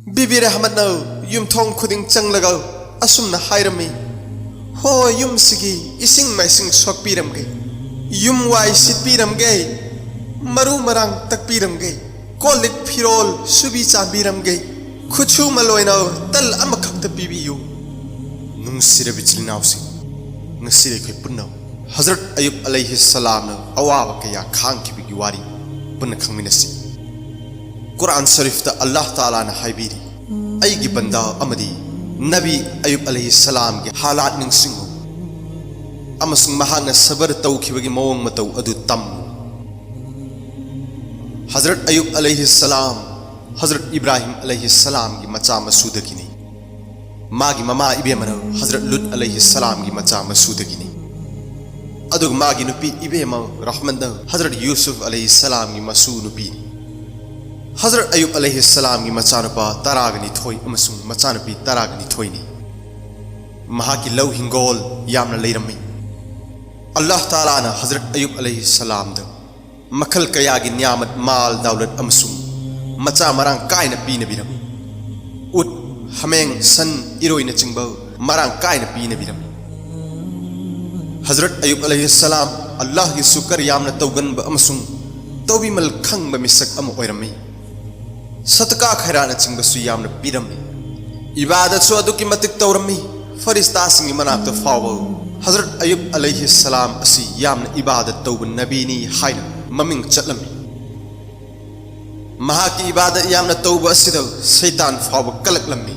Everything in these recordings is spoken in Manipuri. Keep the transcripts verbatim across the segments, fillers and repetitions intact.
ꯕꯤꯕꯤ ꯔꯍꯃꯠꯅ ꯌꯨꯝꯊꯣꯡ ꯈꯨꯗꯤꯡ ꯆꯪꯂꯒ ꯑꯁꯨꯝꯅ ꯍꯥꯏꯔꯝꯃꯤ, "ꯍꯣ, ꯌꯨꯝꯁꯤꯒꯤ ꯏꯁꯤꯡ ꯃꯥꯏꯁꯤꯡ ꯁꯣꯛꯄꯤꯔꯝꯒꯦ, ꯌꯨꯝ ꯋꯥꯏ ꯁꯤꯠꯄꯤꯔꯝꯒꯦ, ꯃꯔꯨ ꯃꯔꯥꯡ ꯇꯛꯄꯤꯔꯝꯒꯦ, ꯀꯣꯜ ꯂꯤꯛ ꯐꯤꯔꯣꯜ ꯁꯨꯕꯤ ꯆꯥꯝꯕꯤꯔꯝꯒꯦ, ꯈꯨꯠꯁꯨꯃꯜ ꯑꯣꯏꯅ ꯇꯜ ꯑꯃꯈꯛꯇ ꯄꯤꯕꯤꯌꯨ"꯫ ꯅꯨꯡꯁꯤꯔꯕ ꯏꯆꯤꯜ ꯏꯅꯥꯎꯁꯤꯡ, ꯉꯁꯤꯗꯤ ꯑꯩꯈꯣꯏ ꯄꯨꯟꯅ ꯍꯖꯔꯠ ꯑꯌꯨꯕ ꯑꯂꯩꯍꯤ ꯁꯂꯥꯝꯅ ꯑꯋꯥꯕ ꯀꯌꯥ ꯈꯥꯡꯈꯤꯕꯒꯤ ꯋꯥꯔꯤ ꯄꯨꯟꯅ ꯈꯪꯃꯤꯟꯅꯁꯤ꯫ ꯀꯨꯔꯥꯟ ꯁꯔꯤꯐꯇ ꯑꯜꯂꯥꯍ ꯇꯥꯂꯥꯅ ꯍꯥꯏꯕꯤꯔꯤ, "ꯑꯩꯒꯤ ꯕꯟꯗꯥ ꯑꯃꯗꯤ ꯅꯕꯤ ꯑꯌꯨꯕ ꯑꯂꯩꯍꯤ ꯁꯂꯥꯝꯒꯤ ꯍꯥꯂꯥꯠ ꯅꯤꯡꯁꯤꯡꯉꯨ ꯑꯃꯁꯨꯡ ꯃꯍꯥꯛꯅ ꯁꯕꯔ ꯇꯧꯈꯤꯕꯒꯤ ꯃꯑꯣꯡ ꯃꯇꯧ ꯑꯗꯨ ꯇꯝꯃꯨ"꯫ ꯍꯖꯔꯠ ꯑꯌꯨꯕ ꯑꯂꯩꯍꯤ ꯁꯂꯥꯝ ꯍꯖꯔꯠ ꯏꯕ꯭ꯔꯥꯍꯤꯝ ꯑꯂꯩꯍꯤ ꯁꯂꯥꯝꯒꯤ ꯃꯆꯥ ꯃꯁꯨꯗꯒꯤꯅꯤ꯫ ꯃꯥꯒꯤ ꯃꯃꯥ ꯏꯕꯦꯝꯃꯅ ꯍꯖꯔꯠ ꯂꯨꯠ ꯑꯂꯩꯍꯤ ꯁꯂꯥꯝꯒꯤ ꯃꯆꯥ ꯃꯁꯨꯗꯒꯤꯅꯤ꯫ ꯑꯗꯨꯒ ꯃꯥꯒꯤ ꯅꯨꯄꯤ ꯏꯕꯦꯝꯃ ꯔꯍꯃꯟꯗ ꯍꯖꯔꯠ ꯌꯨꯁꯨꯐ ꯑꯂꯩꯍꯤ ꯁꯂꯥꯝꯒꯤ ꯃꯁꯨ ꯅꯨꯄꯤꯅꯤ꯫ ꯍꯖꯔꯠ ꯑꯌꯨꯕ ꯑꯂꯩꯍꯤ ꯁꯂꯥꯝꯒꯤ ꯃꯆꯥꯅꯨꯄꯥ ꯇꯔꯥꯒ ꯅꯤꯊꯣꯏ ꯑꯃꯁꯨꯡ ꯃꯆꯥꯅꯨꯄꯤ ꯇꯔꯥꯒ ꯅꯤꯊꯣꯏꯅꯤ꯫ ꯃꯍꯥꯛꯀꯤ ꯂꯧ ꯍꯤꯡꯒꯣꯜ ꯌꯥꯝꯅ ꯂꯩꯔꯝꯃꯤ꯫ ꯑꯜꯂꯥꯍ ꯇꯥꯂꯥꯅ ꯍꯖꯔꯠ ꯑꯌꯨꯕ ꯑꯂꯩꯍꯤ ꯁꯂꯥꯝꯗ ꯃꯈꯜ ꯀꯌꯥꯒꯤ ꯅꯤꯌꯥꯃꯠ, ꯃꯥꯜ ꯗꯥꯎꯂꯠ ꯑꯃꯁꯨꯡ ꯃꯆꯥ ꯃꯔꯥꯡ ꯀꯥꯏꯅ ꯄꯤꯅꯕꯤꯔꯝꯃꯤ꯫ ꯎꯠ, ꯍꯥꯃꯦꯡ, ꯁꯟ, ꯏꯔꯣꯏꯅꯆꯤꯡꯕ ꯃꯔꯥꯡ ꯀꯥꯏꯅ ꯄꯤꯅꯕꯤꯔꯝꯃꯤ꯫ ꯍꯖꯔꯠ ꯑꯌꯨꯕ ꯑꯂꯩꯍꯤ ꯁꯂꯥꯝ ꯑꯜꯂꯥꯍꯒꯤ ꯁꯨꯀꯔ ꯌꯥꯝꯅ ꯇꯧꯒꯟꯕ ꯑꯃꯁꯨꯡ ꯇꯧꯕꯤꯃꯜ ꯈꯪꯕ ꯃꯤꯁꯛ ꯑꯃ ꯑꯣꯏꯔꯝꯃꯤ꯫ ꯁꯗꯀꯥ ꯈꯩꯔꯥꯠꯅꯆꯤꯡꯕꯁꯨ ꯌꯥꯝꯅ ꯄꯤꯔꯝꯃꯤ꯫ ꯏꯕꯥꯗꯠꯁꯨ ꯑꯗꯨꯛꯀꯤ ꯃꯇꯤꯛ ꯇꯧꯔꯝꯃꯤ꯫ ꯐꯔꯤꯁꯇꯥꯁꯤꯡꯒꯤ ꯃꯅꯥꯛꯇ ꯐꯥꯎꯕ ꯍꯖꯔꯠ ꯑꯌꯨꯕ ꯑꯂꯩꯍꯤ ꯁꯂꯥꯝ ꯑꯁꯤ ꯌꯥꯝꯅ ꯏꯕꯥꯗꯠ ꯇꯧꯕ ꯅꯕꯤꯅꯤ ꯍꯥꯏꯅ ꯃꯃꯤꯡ ꯆꯠꯂꯝꯃꯤ꯫ ꯃꯍꯥꯛꯀꯤ ꯏꯕꯥꯗꯠ ꯌꯥꯝꯅ ꯇꯧꯕ ꯑꯁꯤꯗ ꯁꯩꯇꯥꯟ ꯐꯥꯎꯕ ꯀꯂꯛꯂꯝꯃꯤ꯫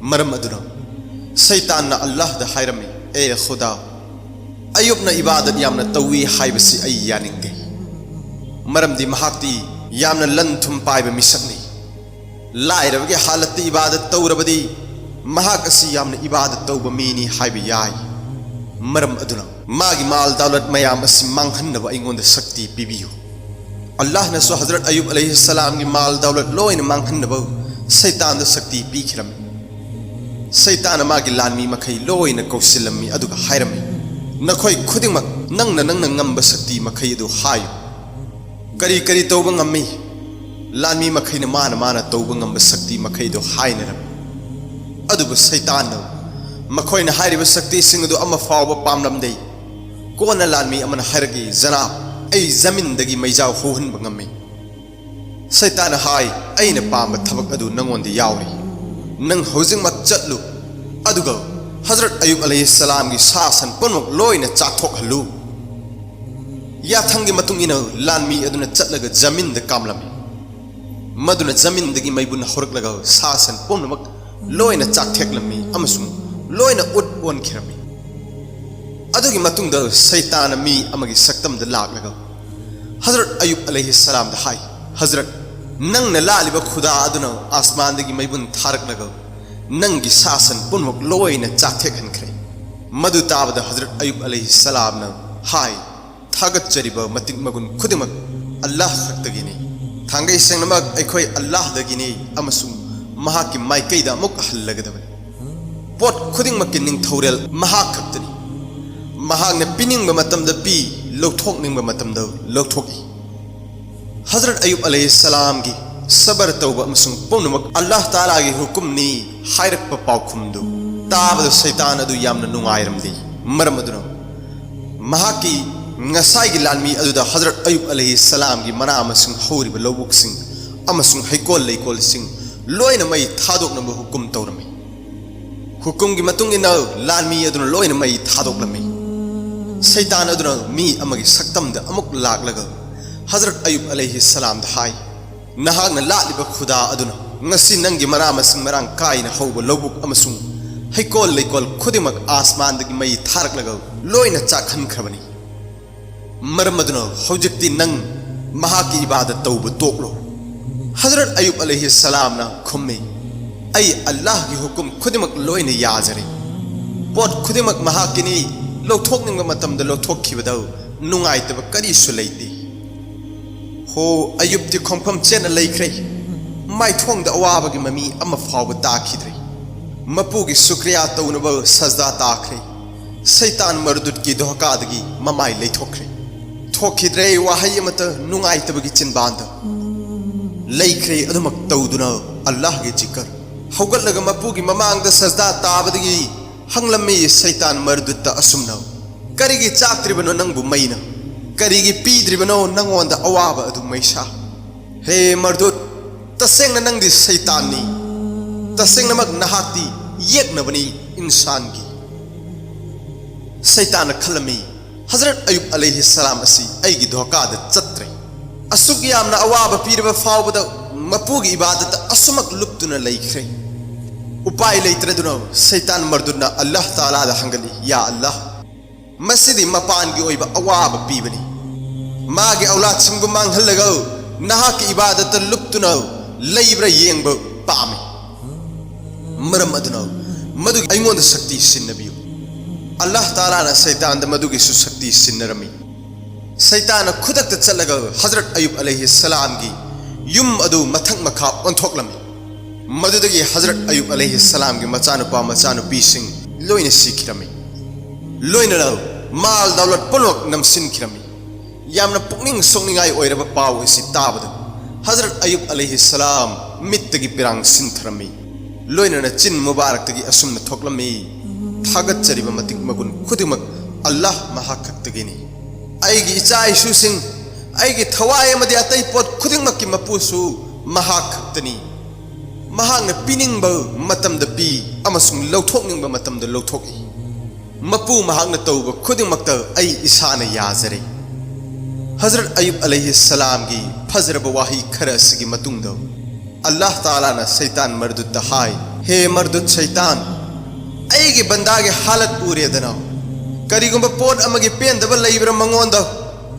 ꯃꯔꯝ ꯑꯗꯨꯅ ꯁꯩꯇꯥꯟꯅ ꯑꯜꯂꯥꯍꯗ ꯍꯥꯏꯔꯝꯃꯤ, "ꯑꯦ ꯈꯨꯗꯥ, ꯑꯌꯨꯕꯅ ꯏꯕꯥꯗꯠ ꯌꯥꯝꯅ ꯇꯧꯏ ꯍꯥꯏꯕꯁꯤ ꯑꯩ ꯌꯥꯅꯤꯡꯗꯦ, ꯃꯔꯝꯗꯤ ꯃꯍꯥꯛꯇꯤ ꯌꯥꯝꯅ ꯂꯟ ꯊꯨꯝ ꯄꯥꯏꯕ ꯃꯤꯁꯛꯅꯤ꯫ ꯂꯥꯏꯔꯕꯒꯤ ꯍꯥꯂꯠꯇ ꯏꯕꯥꯗꯠ ꯇꯧꯔꯕꯗꯤ ꯃꯍꯥꯛ ꯑꯁꯤ ꯌꯥꯝꯅ ꯏꯕꯥꯗꯠ ꯇꯧꯕ ꯃꯤꯅꯤ ꯍꯥꯏꯕ ꯌꯥꯏ꯫ ꯃꯔꯝ ꯑꯗꯨꯅ ꯃꯥꯒꯤ ꯃꯥꯜ ꯗꯥꯎꯂꯠ ꯃꯌꯥꯝ ꯑꯁꯤ ꯃꯥꯡꯍꯟꯅꯕ ꯑꯩꯉꯣꯟꯗ ꯁꯛꯇꯤ ꯄꯤꯕꯤꯌꯨ"꯫ ꯑꯜꯂꯥꯍꯅꯁꯨ ꯍꯖꯔꯠ ꯑꯌꯨꯕ ꯑꯂꯩꯍꯤ ꯁꯂꯥꯝꯒꯤ ꯃꯥꯜ ꯗꯥꯎꯂꯠ ꯂꯣꯏꯅ ꯃꯥꯡꯍꯟꯅꯕ ꯁꯩꯇꯥꯟꯗ ꯁꯛꯇꯤ ꯄꯤꯈꯤꯔꯝꯃꯤ꯫ ꯁꯩꯇꯥꯟꯅ ꯃꯥꯒꯤ ꯂꯥꯟꯃꯤ ꯃꯈꯩ ꯂꯣꯏꯅ ꯀꯧꯁꯤꯜꯂꯝꯃꯤ, ꯑꯗꯨꯒ ꯍꯥꯏꯔꯝꯃꯤ, "ꯅꯈꯣꯏ ꯈꯨꯗꯤꯡꯃꯛ ꯅꯪꯅ ꯅꯪꯅ ꯉꯝꯕ ꯁꯛꯇꯤ ꯃꯈꯩ ꯑꯗꯨ ꯍꯥꯏꯌꯨ꯫ ꯀꯔꯤ ꯀꯔꯤ ꯇꯧꯕ ꯉꯝꯃꯤ? ꯂꯥꯟꯃꯤ ꯃꯈꯩꯅ ꯃꯥꯅ ꯃꯥꯅ ꯇꯧꯕ ꯉꯝꯕ ꯁꯛꯇꯤ ꯃꯈꯩꯗꯣ ꯍꯥꯏꯅꯔꯝꯃꯤ꯫ ꯑꯗꯨꯕꯨ ꯁꯩꯇꯥꯟꯅ ꯃꯈꯣꯏꯅ ꯍꯥꯏꯔꯤꯕ ꯁꯛꯇꯤꯁꯤꯡ ꯑꯗꯨ ꯑꯃ ꯐꯥꯎꯕ ꯄꯥꯝꯂꯝꯗꯦ꯫ ꯀꯣꯟꯅ ꯂꯥꯟꯃꯤ ꯑꯃꯅ ꯍꯥꯏꯔꯛꯏ, "ꯖꯅꯥꯕ, ꯑꯩ ꯖꯃꯤꯟꯗꯒꯤ ꯃꯩꯖꯥꯎ ꯍꯧꯍꯟꯕ ꯉꯝꯃꯤ꯫" ꯁꯩꯇꯥꯟꯅ ꯍꯥꯏ, "ꯑꯩꯅ ꯄꯥꯝꯕ ꯊꯕꯛ ꯑꯗꯨ ꯅꯉꯣꯟꯗ ꯌꯥꯎꯔꯤ꯫ ꯅꯪ ꯍꯧꯖꯤꯛꯃꯛ ꯆꯠꯂꯨ, ꯑꯗꯨꯒ ꯍꯖꯔꯠ ꯑꯌꯨꯕ ꯑꯂꯩꯍꯤꯁꯁꯂꯥꯝꯒꯤ ꯁꯥ ꯁꯟ ꯄꯨꯝꯅꯃꯛ ꯂꯣꯏꯅ ꯆꯥꯊꯣꯛꯍꯜꯂꯨ꯫" ꯌꯥꯊꯪꯒꯤ ꯃꯇꯨꯡ ꯏꯟꯅ ꯂꯥꯟꯃꯤ ꯑꯗꯨꯅ ꯆꯠꯂꯒ ꯖꯃꯤꯟꯗ ꯀꯥꯝꯂꯝꯃꯤ꯫ ꯃꯗꯨꯅ ꯖꯃꯤꯟꯗꯒꯤ ꯃꯩꯕꯨꯟ ꯍꯧꯔꯛꯂꯒ ꯁꯥ ꯁꯟ ꯄꯨꯝꯅꯃꯛ ꯂꯣꯏꯅ ꯆꯥꯛꯊꯦꯛꯂꯝꯃꯤ ꯑꯃꯁꯨꯡ ꯂꯣꯏꯅ ꯎꯠ ꯑꯣꯟꯈꯤꯔꯝꯃꯤ꯫ ꯑꯗꯨꯒꯤ ꯃꯇꯨꯡꯗ ꯁꯩꯇꯥꯟꯅ ꯃꯤ ꯑꯃꯒꯤ ꯁꯛꯇꯝꯗ ꯂꯥꯛꯂꯒ ꯍꯖꯔꯠ ꯑꯌꯨꯕ ꯑꯂꯩꯍꯤꯁꯁꯂꯥꯝꯗ ꯍꯥꯏ, "ꯍꯖꯔꯠ, ꯅꯪꯅ ꯂꯥꯠꯂꯤꯕ ꯈꯨꯗꯥ ꯑꯗꯨꯅ ꯑꯥꯁꯃꯥꯟꯗꯒꯤ ꯃꯩꯕꯨꯟ ꯊꯥꯔꯛꯂꯒ ꯅꯪꯒꯤ ꯁꯥ ꯁꯟ ꯄꯨꯝꯅꯃꯛ ꯂꯣꯏꯅ ꯆꯥꯛꯊꯦꯛꯍꯟꯈ꯭ꯔꯦ꯫" ꯃꯗꯨ ꯇꯥꯕꯗ ꯍꯖꯔꯠ ꯑꯌꯨꯕ ꯑꯂꯩꯍꯤꯁꯁꯂꯥꯝꯅ ꯍꯥꯏ, "ꯊꯥꯒꯠꯆꯔꯤꯕ ꯃꯇꯤꯛ ꯃꯒꯨꯟ ꯈꯨꯗꯤꯡꯃꯛ ꯑꯜꯂꯥꯍ ꯈꯛꯇꯒꯤꯅꯤ꯫ ꯊꯥꯡꯒꯩ ꯁꯦꯡꯅꯃꯛ ꯑꯩꯈꯣꯏ ꯑꯜꯂꯥꯍꯗꯒꯤꯅꯤ ꯑꯃꯁꯨꯡ ꯃꯍꯥꯛꯀꯤ ꯃꯥꯏꯀꯩꯗ ꯑꯃꯨꯛ ꯍꯜꯂꯒꯗꯕꯅꯤ꯫ ꯄꯣꯠ ꯈꯨꯗꯤꯡꯃꯛꯀꯤ ꯅꯤꯡꯊꯧꯔꯦꯜ ꯃꯍꯥꯛ ꯈꯛꯇꯅꯤ꯫ ꯃꯍꯥꯛꯅ ꯄꯤꯅꯤꯡꯕ ꯃꯇꯝꯗ ꯄꯤ, ꯂꯧꯊꯣꯛꯅꯤꯡꯕ ꯃꯇꯝꯗ ꯂꯧꯊꯣꯛꯏ꯫" ꯍꯖꯔꯠ ꯑꯌꯨꯕ ꯑꯂꯩꯍꯤꯁꯁꯂꯥꯝꯒꯤ ꯁꯕꯔ ꯇꯧꯕ ꯑꯃꯁꯨꯡ ꯄꯨꯝꯅꯃꯛ ꯑꯜꯂꯥꯍ ꯇꯥꯂꯥꯒꯤ ꯍꯨꯀꯨꯝꯅꯤ ꯍꯥꯏꯔꯛꯄ ꯄꯥꯎꯈꯨꯝꯗꯨ ꯇꯥꯕꯗ ꯁꯩꯇꯥꯟ ꯑꯗꯨ ꯌꯥꯝꯅ ꯅꯨꯡꯉꯥꯏꯔꯝꯗꯦ꯫ ꯃꯔꯝ ꯑꯗꯨꯅ ꯃꯍꯥꯛꯀꯤ ꯉꯁꯥꯏꯒꯤ ꯂꯥꯟꯃꯤ ꯑꯗꯨꯗ ꯍꯖꯔꯠ ꯑꯌꯨꯕ ꯑꯂꯩꯍꯤꯁꯁꯂꯥꯝꯒꯤ ꯃꯅꯥ ꯃꯁꯤꯡ ꯍꯧꯔꯤꯕ ꯂꯧꯕꯨꯛꯁꯤꯡ ꯑꯃꯁꯨꯡ ꯍꯩꯀꯣꯜ ꯂꯩꯀꯣꯜꯁꯤꯡ ꯂꯣꯏꯅ ꯃꯩ ꯊꯥꯗꯣꯛꯅꯕ ꯍꯨꯀꯨꯝ ꯇꯧꯔꯝꯃꯤ꯫ ꯍꯨꯀꯨꯝꯒꯤ ꯃꯇꯨꯡ ꯏꯟꯅ ꯂꯥꯟꯃꯤ ꯑꯗꯨꯅ ꯂꯣꯏꯅ ꯃꯩ ꯊꯥꯗꯣꯛꯂꯝꯃꯤ꯫ ꯁꯩꯇꯥꯟ ꯑꯗꯨꯅ ꯃꯤ ꯑꯃꯒꯤ ꯁꯛꯇꯝꯗ ꯑꯃꯨꯛ ꯂꯥꯛꯂꯒ ꯍꯖꯔꯠ ꯑꯌꯨꯕ ꯑꯂꯩꯍꯤꯁꯁꯂꯥꯝꯗ ꯍꯥꯏ, "ꯅꯍꯥꯛꯅ ꯂꯥꯠꯂꯤꯕ ꯈꯨꯗꯥ ꯑꯗꯨꯅ ꯉꯁꯤ ꯅꯪꯒꯤ ꯃꯅꯥ ꯃꯁꯤꯡ ꯃꯔꯥꯡ ꯀꯥꯏꯅ ꯍꯧꯕ ꯂꯧꯕꯨꯛ ꯑꯃꯁꯨꯡ ꯍꯩꯀꯣꯜ ꯂꯩꯀꯣꯜ ꯈꯨꯗꯤꯡꯃꯛ ꯑꯥꯁꯃꯥꯟꯗꯒꯤ ꯃꯩ ꯊꯥꯔꯛꯂꯒ ꯂꯣꯏꯅ ꯆꯥꯛꯍꯟꯈ꯭ꯔꯕꯅꯤ꯫ ꯃꯔꯝ ꯑꯗꯨꯅ ꯍꯧꯖꯤꯛꯇꯤ ꯅꯪ ꯃꯍꯥꯛꯀꯤ ꯏꯕꯥꯗꯠ ꯇꯧꯕ ꯇꯣꯛꯂꯣ꯫" ꯍꯖꯔꯠ ꯑꯌꯨꯕ ꯑꯂꯩꯍꯤꯁꯁꯂꯥꯝꯅ ꯈꯨꯝꯃꯤ, "ꯑꯩ ꯑꯜꯂꯥꯍꯒꯤ ꯍꯨꯀꯨꯝ ꯈꯨꯗꯤꯡꯃꯛ ꯂꯣꯏꯅ ꯌꯥꯖꯔꯦ꯫ ꯄꯣꯠ ꯈꯨꯗꯤꯡꯃꯛ ꯃꯍꯥꯛꯀꯤꯅꯤ, ꯂꯧꯊꯣꯛꯅꯤꯡꯕ ꯃꯇꯝꯗ ꯂꯧꯊꯣꯛꯈꯤꯕꯗ ꯅꯨꯡꯉꯥꯏꯇꯕ ꯀꯔꯤꯁꯨ ꯂꯩꯇꯦ꯫" ꯍꯣ, ꯑꯌꯨꯕꯇꯤ ꯈꯣꯡꯐꯝ ꯆꯦꯠꯅ ꯂꯩꯈ꯭ꯔꯦ꯫ ꯃꯥꯏꯊꯣꯡꯗ ꯑꯋꯥꯕꯒꯤ ꯃꯃꯤ ꯑꯃ ꯐꯥꯎꯕ ꯇꯥꯈꯤꯗ꯭ꯔꯦ꯫ ꯃꯄꯨꯒꯤ ꯁꯨꯀ꯭ꯔꯤꯌꯥ ꯇꯧꯅꯕ ꯁꯖꯗꯥ ꯇꯥꯈ꯭ꯔꯦ꯫ ꯁꯩꯇꯥꯟ ꯃꯔꯗꯨꯠꯀꯤ ꯙꯣꯀꯥꯗꯒꯤ ꯃꯃꯥꯏ ꯂꯩꯊꯣꯛꯈ꯭ꯔꯦ꯫ ꯊꯣꯛꯈꯤꯗ꯭ꯔꯦ ꯋꯥꯍꯩ ꯑꯃꯠꯇ ꯅꯨꯡꯉꯥꯏꯇꯕꯒꯤ ꯆꯤꯟꯕꯥꯟꯗ꯫ ꯂꯩꯈ꯭ꯔꯦ꯫ ꯑꯗꯨꯃꯛ ꯇꯧꯗꯨꯅ ꯑꯜꯂꯥꯍꯒꯤ ꯖꯤꯀꯔ ꯍꯧꯒꯠꯂꯒ ꯃꯄꯨꯒꯤ ꯃꯃꯥꯡꯗ ꯁꯖꯗꯥ ꯇꯥꯕꯗꯒꯤ ꯍꯪꯂꯝꯃꯤ ꯁꯩꯇꯥꯟ ꯃꯔꯗꯨꯠꯇ ꯑꯁꯨꯝꯅ, "ꯀꯔꯤꯒꯤ ꯆꯥꯛꯇ꯭ꯔꯤꯕꯅꯣ ꯅꯪꯕꯨ ꯃꯩꯅ? ꯀꯔꯤꯒꯤ ꯄꯤꯗ꯭ꯔꯤꯕꯅꯣ ꯅꯪꯉꯣꯟꯗ ꯑꯋꯥꯕ ꯑꯗꯨ ꯃꯩꯁꯥ? ꯍꯦ ꯃꯔꯗꯨꯠ, ꯇꯁꯦꯡꯅ ꯅꯪꯗꯤ ꯁꯩꯇꯥꯟꯅꯤ꯫ ꯇꯁꯦꯡꯅꯃꯛ ꯅꯍꯥꯛꯇꯤ ꯌꯦꯛꯅꯕꯅꯤ ꯏꯟꯁꯥꯟꯒꯤ"꯫ ꯁꯩꯇꯥꯟꯅ ꯈꯜꯂꯝꯃꯤ, "ꯍꯖꯔꯠ ꯑꯌꯨꯕ ꯑꯂꯩꯍꯤ ꯁꯂꯥꯝ ꯑꯁꯤ ꯑꯩꯒꯤ ꯙꯣꯀꯥꯗ ꯆꯠꯇ꯭ꯔꯦ꯫ ꯑꯁꯨꯛ ꯌꯥꯝꯅ ꯑꯋꯥꯕ ꯄꯤꯔꯕ ꯐꯥꯎꯕꯗ ꯃꯄꯨꯒꯤ ꯏꯕꯥꯗꯠꯇ ꯑꯁꯨꯃꯛ ꯂꯨꯞꯇꯨꯅ ꯂꯩꯈ꯭ꯔꯦ"꯫ ꯎꯄꯥꯏ ꯂꯩꯇ꯭ꯔꯗꯨꯅ ꯁꯩꯇꯥꯟ ꯃꯔꯗꯨꯠꯅ ꯑꯜꯂꯥꯍ ꯇꯥꯂꯥꯗ ꯍꯪꯒꯠꯂꯤ, "ꯌꯥ ꯑꯜꯂꯥꯍ, ꯃꯁꯤꯗꯤ ꯃꯄꯥꯟꯒꯤ ꯑꯣꯏꯕ ꯑꯋꯥꯕ ꯄꯤꯕꯅꯤ꯫ ꯃꯥꯒꯤ ꯑꯧꯂꯥꯗꯁꯤꯡꯕꯨ ꯃꯥꯡꯍꯜꯂꯒ ꯅꯍꯥꯛꯀꯤ ꯏꯕꯥꯗꯠꯇ ꯂꯨꯞꯇꯨꯅ ꯂꯩꯕ꯭ꯔꯥ ꯌꯦꯡꯕ ꯄꯥꯝꯃꯤ꯫ ꯃꯔꯝ ꯑꯗꯨꯅ ꯃꯗꯨꯒꯤ ꯑꯩꯉꯣꯟꯗ ꯁꯛꯇꯤ ꯁꯤꯟꯅꯕꯤꯌꯨ"꯫ ꯑꯜꯂꯥꯍ ꯇꯥꯂꯥꯅ ꯁꯩꯇꯥꯟꯗ ꯃꯗꯨꯒꯤꯁꯨ ꯁꯛꯇꯤ ꯁꯤꯟꯅꯔꯝꯃꯤ꯫ ꯁꯩꯇꯥꯟꯅ ꯈꯨꯗꯛꯇ ꯆꯠꯂꯒ ꯍꯖꯔꯠ ꯑꯌꯨꯕ ꯑꯂꯩꯍꯤ ꯁꯂꯥꯝꯒꯤ ꯌꯨꯝ ꯑꯗꯨ ꯃꯊꯛ ꯃꯈꯥ ꯑꯣꯟꯊꯣꯛꯂꯝꯃꯤ꯫ ꯃꯗꯨꯗꯒꯤ ꯍꯖꯔꯠ ꯑꯌꯨꯕ ꯑꯂꯩꯍꯤ ꯁꯂꯥꯝꯒꯤ ꯃꯆꯥꯅꯨꯄꯥ ꯃꯆꯥꯅꯨꯄꯤꯁꯤꯡ ꯂꯣꯏꯅ ꯁꯤꯈꯤꯔꯝꯃꯤ꯫ ꯂꯣꯏꯅꯅ ꯃꯥꯜ ꯗꯧꯂꯠ ꯄꯨꯝꯅꯃꯛ ꯅꯝꯁꯤꯟꯈꯤꯔꯝꯃꯤ꯫ ꯌꯥꯝꯅ ꯄꯨꯛꯅꯤꯡ ꯁꯣꯛꯅꯤꯡꯉꯥꯏ ꯑꯣꯏꯔꯕ ꯄꯥꯎ ꯑꯁꯤ ꯇꯥꯕꯗ ꯍꯖꯔꯠ ꯑꯌꯨꯕ ꯑꯂꯩꯍꯤ ꯁꯂꯥꯝ ꯃꯤꯠꯇꯒꯤ ꯄꯤꯔꯥꯡ ꯁꯤꯟꯊꯔꯝꯃꯤ꯫ ꯂꯣꯏꯅꯅ ꯆꯤꯟ ꯃꯨꯕꯥꯔꯛꯇꯒꯤ ꯑꯁꯨꯝꯅ ꯊꯣꯛꯂꯝꯃꯤ, "ꯊꯥꯒꯠꯆꯔꯤꯕ ꯃꯇꯤꯛ ꯃꯒꯨꯟ ꯈꯨꯗꯤꯡꯃꯛ ꯑꯜꯂꯥꯍ ꯃꯍꯥꯛ ꯈꯛꯇꯒꯤꯅꯤ꯫ ꯑꯩꯒꯤ ꯏꯆꯥ ꯏꯁꯨꯁꯤꯡ, ꯑꯩꯒꯤ ꯊꯋꯥꯏ ꯑꯃꯗꯤ ꯑꯇꯩ ꯄꯣꯠ ꯈꯨꯗꯤꯡꯃꯛꯀꯤ ꯃꯄꯨꯁꯨ ꯃꯍꯥꯛ ꯈꯛꯇꯅꯤ꯫ ꯃꯍꯥꯛꯅ ꯄꯤꯅꯤꯡꯕ ꯃꯇꯝꯗ ꯄꯤ ꯑꯃꯁꯨꯡ ꯂꯧꯊꯣꯛꯅꯤꯡꯕ ꯃꯇꯝꯗ ꯂꯧꯊꯣꯛꯏ꯫ ꯃꯄꯨ ꯃꯍꯥꯛꯅ ꯇꯧꯕ ꯈꯨꯗꯤꯡꯃꯛꯇ ꯑꯩ ꯏꯁꯥꯅ ꯌꯥꯖꯔꯦ"꯫ ꯍꯖꯔꯠ ꯑꯌꯨꯕ ꯑꯂꯩꯍꯤ ꯁꯂꯥꯝꯒꯤ ꯐꯖꯔꯕ ꯋꯥꯍꯩ ꯈꯔ ꯑꯁꯤꯒꯤ ꯃꯇꯨꯡꯗ ꯑꯜꯂꯥꯍ ꯇꯥꯂꯥꯅ ꯁꯩꯇꯥꯟ ꯃꯔꯗꯨꯠꯇ ꯍꯥꯏ, "ꯍꯦ ꯃꯔꯗꯨꯠ ꯁꯩꯇꯥꯟ, ꯑꯩꯒꯤ ꯕꯟꯗꯥꯒꯤ ꯍꯥꯂꯠ ꯎꯔꯦꯗꯅ꯫ ꯀꯔꯤꯒꯨꯝꯕ ꯄꯣꯠ ꯑꯃꯒꯤ ꯄꯦꯟꯗꯕ ꯂꯩꯕ꯭ꯔꯥ ꯃꯉꯣꯟꯗ?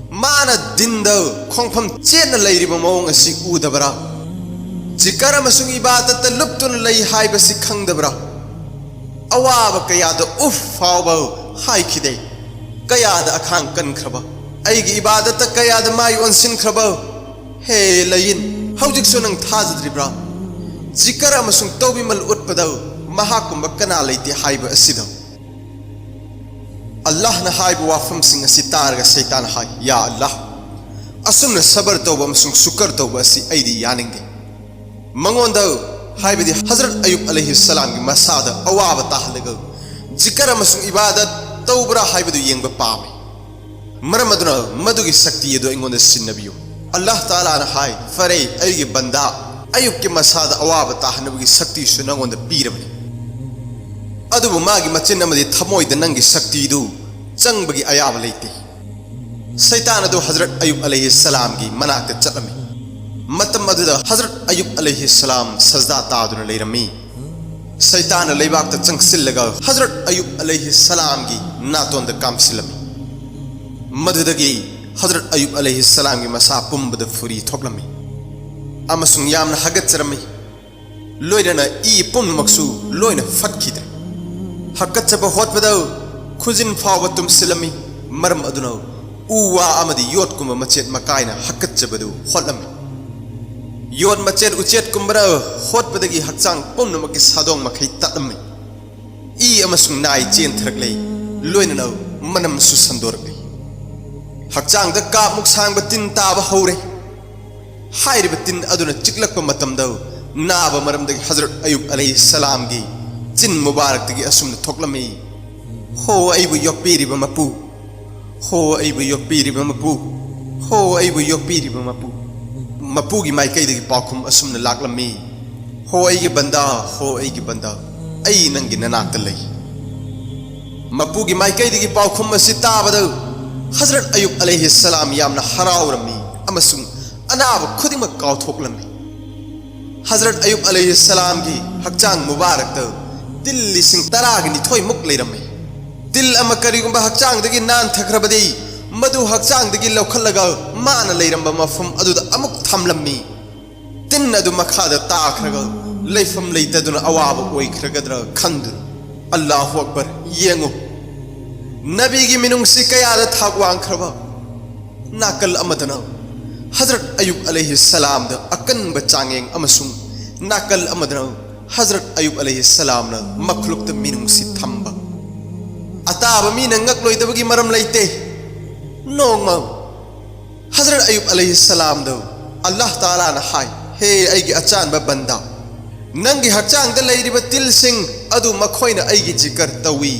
ꯃꯥꯅ ꯗꯤꯟꯗ ꯈꯣꯡꯐꯝ ꯆꯦꯠꯅ ꯂꯩꯔꯤꯕ ꯃꯑꯣꯡ ꯑꯁꯤ ꯎꯗꯕ꯭ꯔꯥ? ꯖꯤꯀꯔ ꯑꯃꯁꯨꯡ ꯏꯕꯥꯗꯠꯇ ꯂꯨꯞꯇꯨꯅ ꯂꯩ ꯍꯥꯏꯕꯁꯤ ꯈꯪꯗꯕ꯭ꯔꯥ? ꯑꯋꯥꯕ ꯀꯌꯥꯗ ꯎꯐ ꯐꯥꯎꯕ ꯍꯥꯏꯈꯤꯗꯦ꯫ ꯀꯌꯥꯗ ꯑꯈꯥꯡ ꯀꯟꯈ꯭ꯔꯕ, ꯑꯩꯒꯤ ꯏꯕꯥꯗꯠꯇ ꯀꯌꯥꯗ ꯃꯥꯏ ꯑꯣꯟꯁꯤꯟꯈ꯭ꯔꯕ꯫ ꯍꯦ ꯂꯩꯌꯤꯟ, ꯍꯧꯖꯤꯛꯁꯨ ꯅꯪ ꯊꯥꯖꯗ꯭ꯔꯤꯕ꯭ꯔꯥ? ꯖꯤꯀꯔ ꯑꯃꯁꯨꯡ ꯇꯧꯕꯤꯃꯜ ꯎꯠꯄꯗ ꯃꯍꯥꯛꯀꯨꯝꯕ ꯀꯅꯥ ꯂꯩꯇꯦ ꯍꯥꯏꯕ ꯑꯁꯤꯗ"꯫ ꯑꯜꯂꯥꯍꯅ ꯍꯥꯏꯕ ꯋꯥꯐꯝꯁꯤꯡ ꯑꯁꯤ ꯇꯥꯔꯒ ꯁꯩꯇꯥꯟ ꯍꯥꯏ, "ꯌꯥ ꯑꯜꯂꯥꯍ, ꯑꯁꯨꯝꯅ ꯁꯕꯔ ꯇꯧꯕ ꯑꯃꯁꯨꯡ ꯁꯨꯀꯔ ꯇꯧꯕ ꯑꯁꯤ ꯑꯩꯗꯤ ꯌꯥꯅꯤꯡꯗꯦ꯫ ꯃꯉꯣꯟꯗ, ꯍꯥꯏꯕꯗꯤ ꯍꯖꯔꯠ ꯑꯌꯨꯕ ꯑꯂꯩꯍꯤꯁꯁꯂꯥꯝꯒꯤ ꯃꯁꯥꯗ ꯑꯋꯥꯕ ꯇꯥꯍꯜꯂꯒ ꯖꯤꯀꯔ ꯑꯃꯁꯨꯡ ꯏꯕꯥꯗꯠ ꯇꯧꯕ꯭ꯔꯥ ꯍꯥꯏꯕꯗꯨ ꯌꯦꯡꯕ ꯄꯥꯝꯃꯤ꯫ ꯃꯔꯝ ꯑꯗꯨꯅ ꯃꯗꯨꯒꯤ ꯁꯛꯇꯤ ꯑꯗꯨ ꯑꯩꯉꯣꯟꯗ ꯁꯤꯟꯅꯕꯤꯌꯨ꯫ ꯑꯜꯂꯥꯍ ꯇꯥꯂꯥꯅ ꯍꯥꯏ, "ꯐꯔꯦ, ꯑꯩꯒꯤ ꯕꯟꯗꯥ, ꯑꯌꯨꯕꯀꯤ ꯃꯁꯥꯗ ꯑꯋꯥꯕ ꯇꯥꯍꯟꯅꯕꯒꯤ ꯁꯛꯇꯤꯁꯨ ꯅꯉꯣꯟꯗ ꯄꯤꯔꯕꯅꯤ꯫ ꯑꯗꯨꯕꯨ ꯃꯥꯒꯤ ꯃꯆꯤꯟ ꯑꯃꯗꯤ ꯊꯃꯣꯏꯗ ꯅꯪꯒꯤ ꯁꯛꯇꯤꯗꯨ ꯆꯪꯕꯒꯤ ꯑꯌꯥꯕ ꯂꯩꯇꯦ꯫" ꯁꯩꯇꯥꯟ ꯑꯗꯨ ꯍꯖꯔꯠ ꯑꯌꯨꯕ ꯑꯂꯩꯍꯤꯁꯁꯂꯥꯝꯒꯤ ꯃꯅꯥꯛꯇ ꯆꯠꯂꯝꯃꯤ꯫ ꯃꯇꯝ ꯑꯗꯨꯗ ꯍꯖꯔꯠ ꯑꯌꯨꯕ ꯑꯂꯩꯍꯤꯁꯁꯂꯥꯝ ꯁꯖꯗꯥ ꯇꯥꯗꯨꯅ ꯂꯩꯔꯝꯃꯤ꯫ ꯁꯩꯇꯥꯟꯅ ꯂꯩꯕꯥꯛꯇ ꯆꯪꯁꯤꯜꯂꯒ ꯍꯖꯔꯠ ꯑꯌꯨꯕ ꯑꯂꯩꯍꯤꯁꯁꯂꯥꯝꯒꯤ ꯅꯥꯇꯣꯟꯗ ꯀꯥꯝꯁꯤꯜꯂꯝꯃꯤ꯫ ꯃꯗꯨꯗꯒꯤ ꯍꯖꯔꯠ ꯑꯌꯨꯕ ꯑꯂꯩꯍꯤꯁꯁꯂꯥꯝꯒꯤ ꯃꯁꯥ ꯄꯨꯝꯕꯗ ꯐꯨꯔꯤ ꯊꯣꯛꯂꯝꯃꯤ ꯑꯃꯁꯨꯡ ꯌꯥꯝꯅ ꯍꯥꯒꯠꯆꯔꯝꯃꯤ꯫ ꯂꯣꯏꯅꯅ ꯏ ꯄꯨꯝꯅꯃꯛꯁꯨ ꯂꯣꯏꯅ ꯐꯠꯈꯤꯗ꯭ꯔꯦ꯫ ꯍꯥꯀꯠꯆꯕ ꯍꯣꯠꯄꯗ ꯈꯨꯖꯤꯟ ꯐꯥꯎꯕ ꯇꯨꯝꯁꯤꯜꯂꯝꯃꯤ꯫ ꯃꯔꯝ ꯑꯗꯨꯅ ꯎ ꯋꯥ ꯑꯃꯗꯤ ꯌꯣꯠꯀꯨꯝꯕ ꯃꯆꯦꯠ ꯃꯀꯥꯏꯅ ꯍꯥꯀꯠꯆꯕꯗꯨ ꯍꯣꯠꯂꯝꯃꯤ꯫ ꯌꯣꯠ ꯃꯆꯦꯠ ꯎꯆꯦꯠꯀꯨꯝꯕꯅ ꯍꯣꯠꯄꯗꯒꯤ ꯍꯛꯆꯥꯡ ꯄꯨꯝꯅꯃꯛꯀꯤ ꯁꯥꯗꯣꯡ ꯃꯈꯩ ꯇꯠꯂꯝꯃꯤ꯫ ꯏ ꯑꯃꯁꯨꯡ ꯅꯥꯏ ꯆꯦꯟꯊꯔꯛꯂꯦ, ꯂꯣꯏꯅꯅ ꯃꯅꯝꯁꯨ ꯁꯟꯗꯣꯔꯛꯂꯦ꯫ ꯍꯛꯆꯥꯡꯗ ꯀꯥꯞꯃꯨꯛ ꯁꯥꯡꯕ ꯇꯤꯟ ꯇꯥꯕ ꯍꯧꯔꯦ꯫ ꯍꯥꯏꯔꯤꯕ ꯇꯤꯟ ꯑꯗꯨꯅ ꯆꯤꯛꯂꯛꯄ ꯃꯇꯝꯗ ꯅꯥꯕ ꯃꯔꯝꯗꯒꯤ ꯍꯖꯔꯠ ꯑꯌꯨꯕ ꯑꯂꯩꯍꯤꯁꯁꯂꯥꯝꯒꯤ ꯆꯤꯟ ꯃꯨꯕꯥꯔꯛꯇꯒꯤ ꯑꯁꯨꯝꯅ ꯊꯣꯛꯂꯝꯃꯤ, "ꯍꯣ ꯑꯩꯕꯨ ꯌꯣꯛꯄꯤꯔꯤꯕ ꯃꯄꯨ, ꯍꯣ ꯑꯩꯕꯨ ꯌꯣꯛꯄꯤꯔꯤꯕ ꯃꯄꯨ, ꯍꯣ ꯑꯩꯕꯨ ꯌꯣꯛꯄꯤꯔꯤꯕ ꯃꯄꯨ꯫" ꯃꯄꯨꯒꯤ ꯃꯥꯏꯀꯩꯗꯒꯤ ꯄꯥꯎꯈꯨꯝ ꯑꯁꯨꯝꯅ ꯂꯥꯛꯂꯝꯃꯤ, "ꯍꯣ ꯑꯩꯒꯤ ꯕꯟꯗꯥ, ꯍꯣ ꯑꯩꯒꯤ ꯕꯟꯗꯥ, ꯑꯩ ꯅꯪꯒꯤ ꯅꯅꯥꯛꯇ ꯂꯩ꯫" ꯃꯄꯨꯒꯤ ꯃꯥꯏꯀꯩꯗꯒꯤ ꯄꯥꯎꯈꯨꯝ ꯑꯁꯤ ꯇꯥꯕꯗ ꯍꯖꯔꯠ ꯑꯌꯨꯕ ꯑꯂꯩꯍꯤꯁꯁꯂꯥꯝ ꯌꯥꯝꯅ ꯍꯔꯥꯎꯔꯝꯃꯤ ꯑꯃꯁꯨꯡ ꯑꯅꯥꯕ ꯈꯨꯗꯤꯡꯃꯛ ꯀꯥꯎꯊꯣꯛꯂꯝꯃꯤ꯫ ꯍꯖꯔꯠ ꯑꯌꯨꯕ ꯑꯂꯩꯍꯤꯁꯁꯂꯥꯝꯒꯤ ꯍꯛꯆꯥꯡ ꯃꯨꯕꯥꯔꯛꯇ ꯇꯤꯜ ꯂꯤꯁꯤꯡ ꯇꯔꯥꯒ ꯅꯤꯊꯣꯏꯃꯨꯛ ꯂꯩꯔꯝꯃꯤ꯫ ꯇꯤꯜ ꯑꯃ ꯀꯔꯤꯒꯨꯝꯕ ꯍꯛꯆꯥꯡꯗꯒꯤ ꯅꯥꯟꯊꯈ꯭ꯔꯕꯗꯤ, ꯃꯗꯨ ꯍꯛꯆꯥꯡꯗꯒꯤ ꯂꯧꯈꯠꯂꯒ ꯃꯥꯅ ꯂꯩꯔꯝꯕ ꯃꯐꯝ ꯑꯗꯨꯗ ꯑꯃꯨꯛ ꯊꯝꯂꯝꯃꯤ꯫ ꯇꯤꯟ ꯑꯗꯨ ꯃꯈꯥꯗ ꯇꯥꯈ꯭ꯔꯒ ꯂꯩꯐꯝ ꯂꯩꯇꯗꯨꯅ ꯑꯋꯥꯕ ꯑꯣꯏꯈ꯭ꯔꯒꯗ꯭ꯔꯥ ꯈꯟꯗꯨꯅ꯫ ꯑꯜꯂꯥꯍꯨ ꯑꯛꯕꯔ! ꯌꯦꯡꯉꯨ, ꯅꯕꯤꯒꯤ ꯃꯤꯅꯨꯡꯁꯤ ꯀꯌꯥꯗ ꯊꯥꯛ ꯋꯥꯡꯈ꯭ꯔꯕ! ꯅꯥꯀꯜ ꯑꯃꯗꯅ ꯍꯖꯔꯠ ꯑꯌꯨꯕ ꯑꯂꯩꯍꯤꯁꯁꯂꯥꯝꯗ ꯑꯀꯟꯕ ꯆꯥꯡꯌꯦꯡ ꯑꯃꯁꯨꯡ ꯅꯥꯀꯜ ꯑꯃꯗꯅ ꯍꯖꯔꯠ ꯑꯌꯨꯕ ꯑꯂꯩꯍꯤꯁꯁꯂꯥꯝꯅ ꯃꯈ꯭ꯂꯨꯛꯇ ꯃꯤꯅꯨꯡꯁꯤ ꯊꯝꯕ꯫ ꯑꯇꯥꯕ ꯃꯤꯅ ꯉꯛꯂꯣꯏꯗꯕꯒꯤ ꯃꯔꯝ ꯂꯩꯇꯦ꯫ ꯅꯣꯡꯃ ꯍꯖꯔꯠ ꯑꯌꯨꯕ ꯑꯂꯩꯍꯤ ꯁꯂꯥꯝꯗꯨ ꯑꯜꯂꯥꯍ ꯇꯥꯂꯥꯅ ꯍꯥꯏ, "ꯍꯦ ꯑꯩꯒꯤ ꯑꯆꯥꯟꯕ ꯕꯟꯗꯥ, ꯅꯪꯒꯤ ꯍꯛꯆꯥꯡꯗ ꯂꯩꯔꯤꯕ ꯇꯤꯜꯁꯤꯡ ꯑꯗꯨ ꯃꯈꯣꯏꯅ ꯑꯩꯒꯤ ꯖꯤꯀꯔ ꯇꯧꯏ,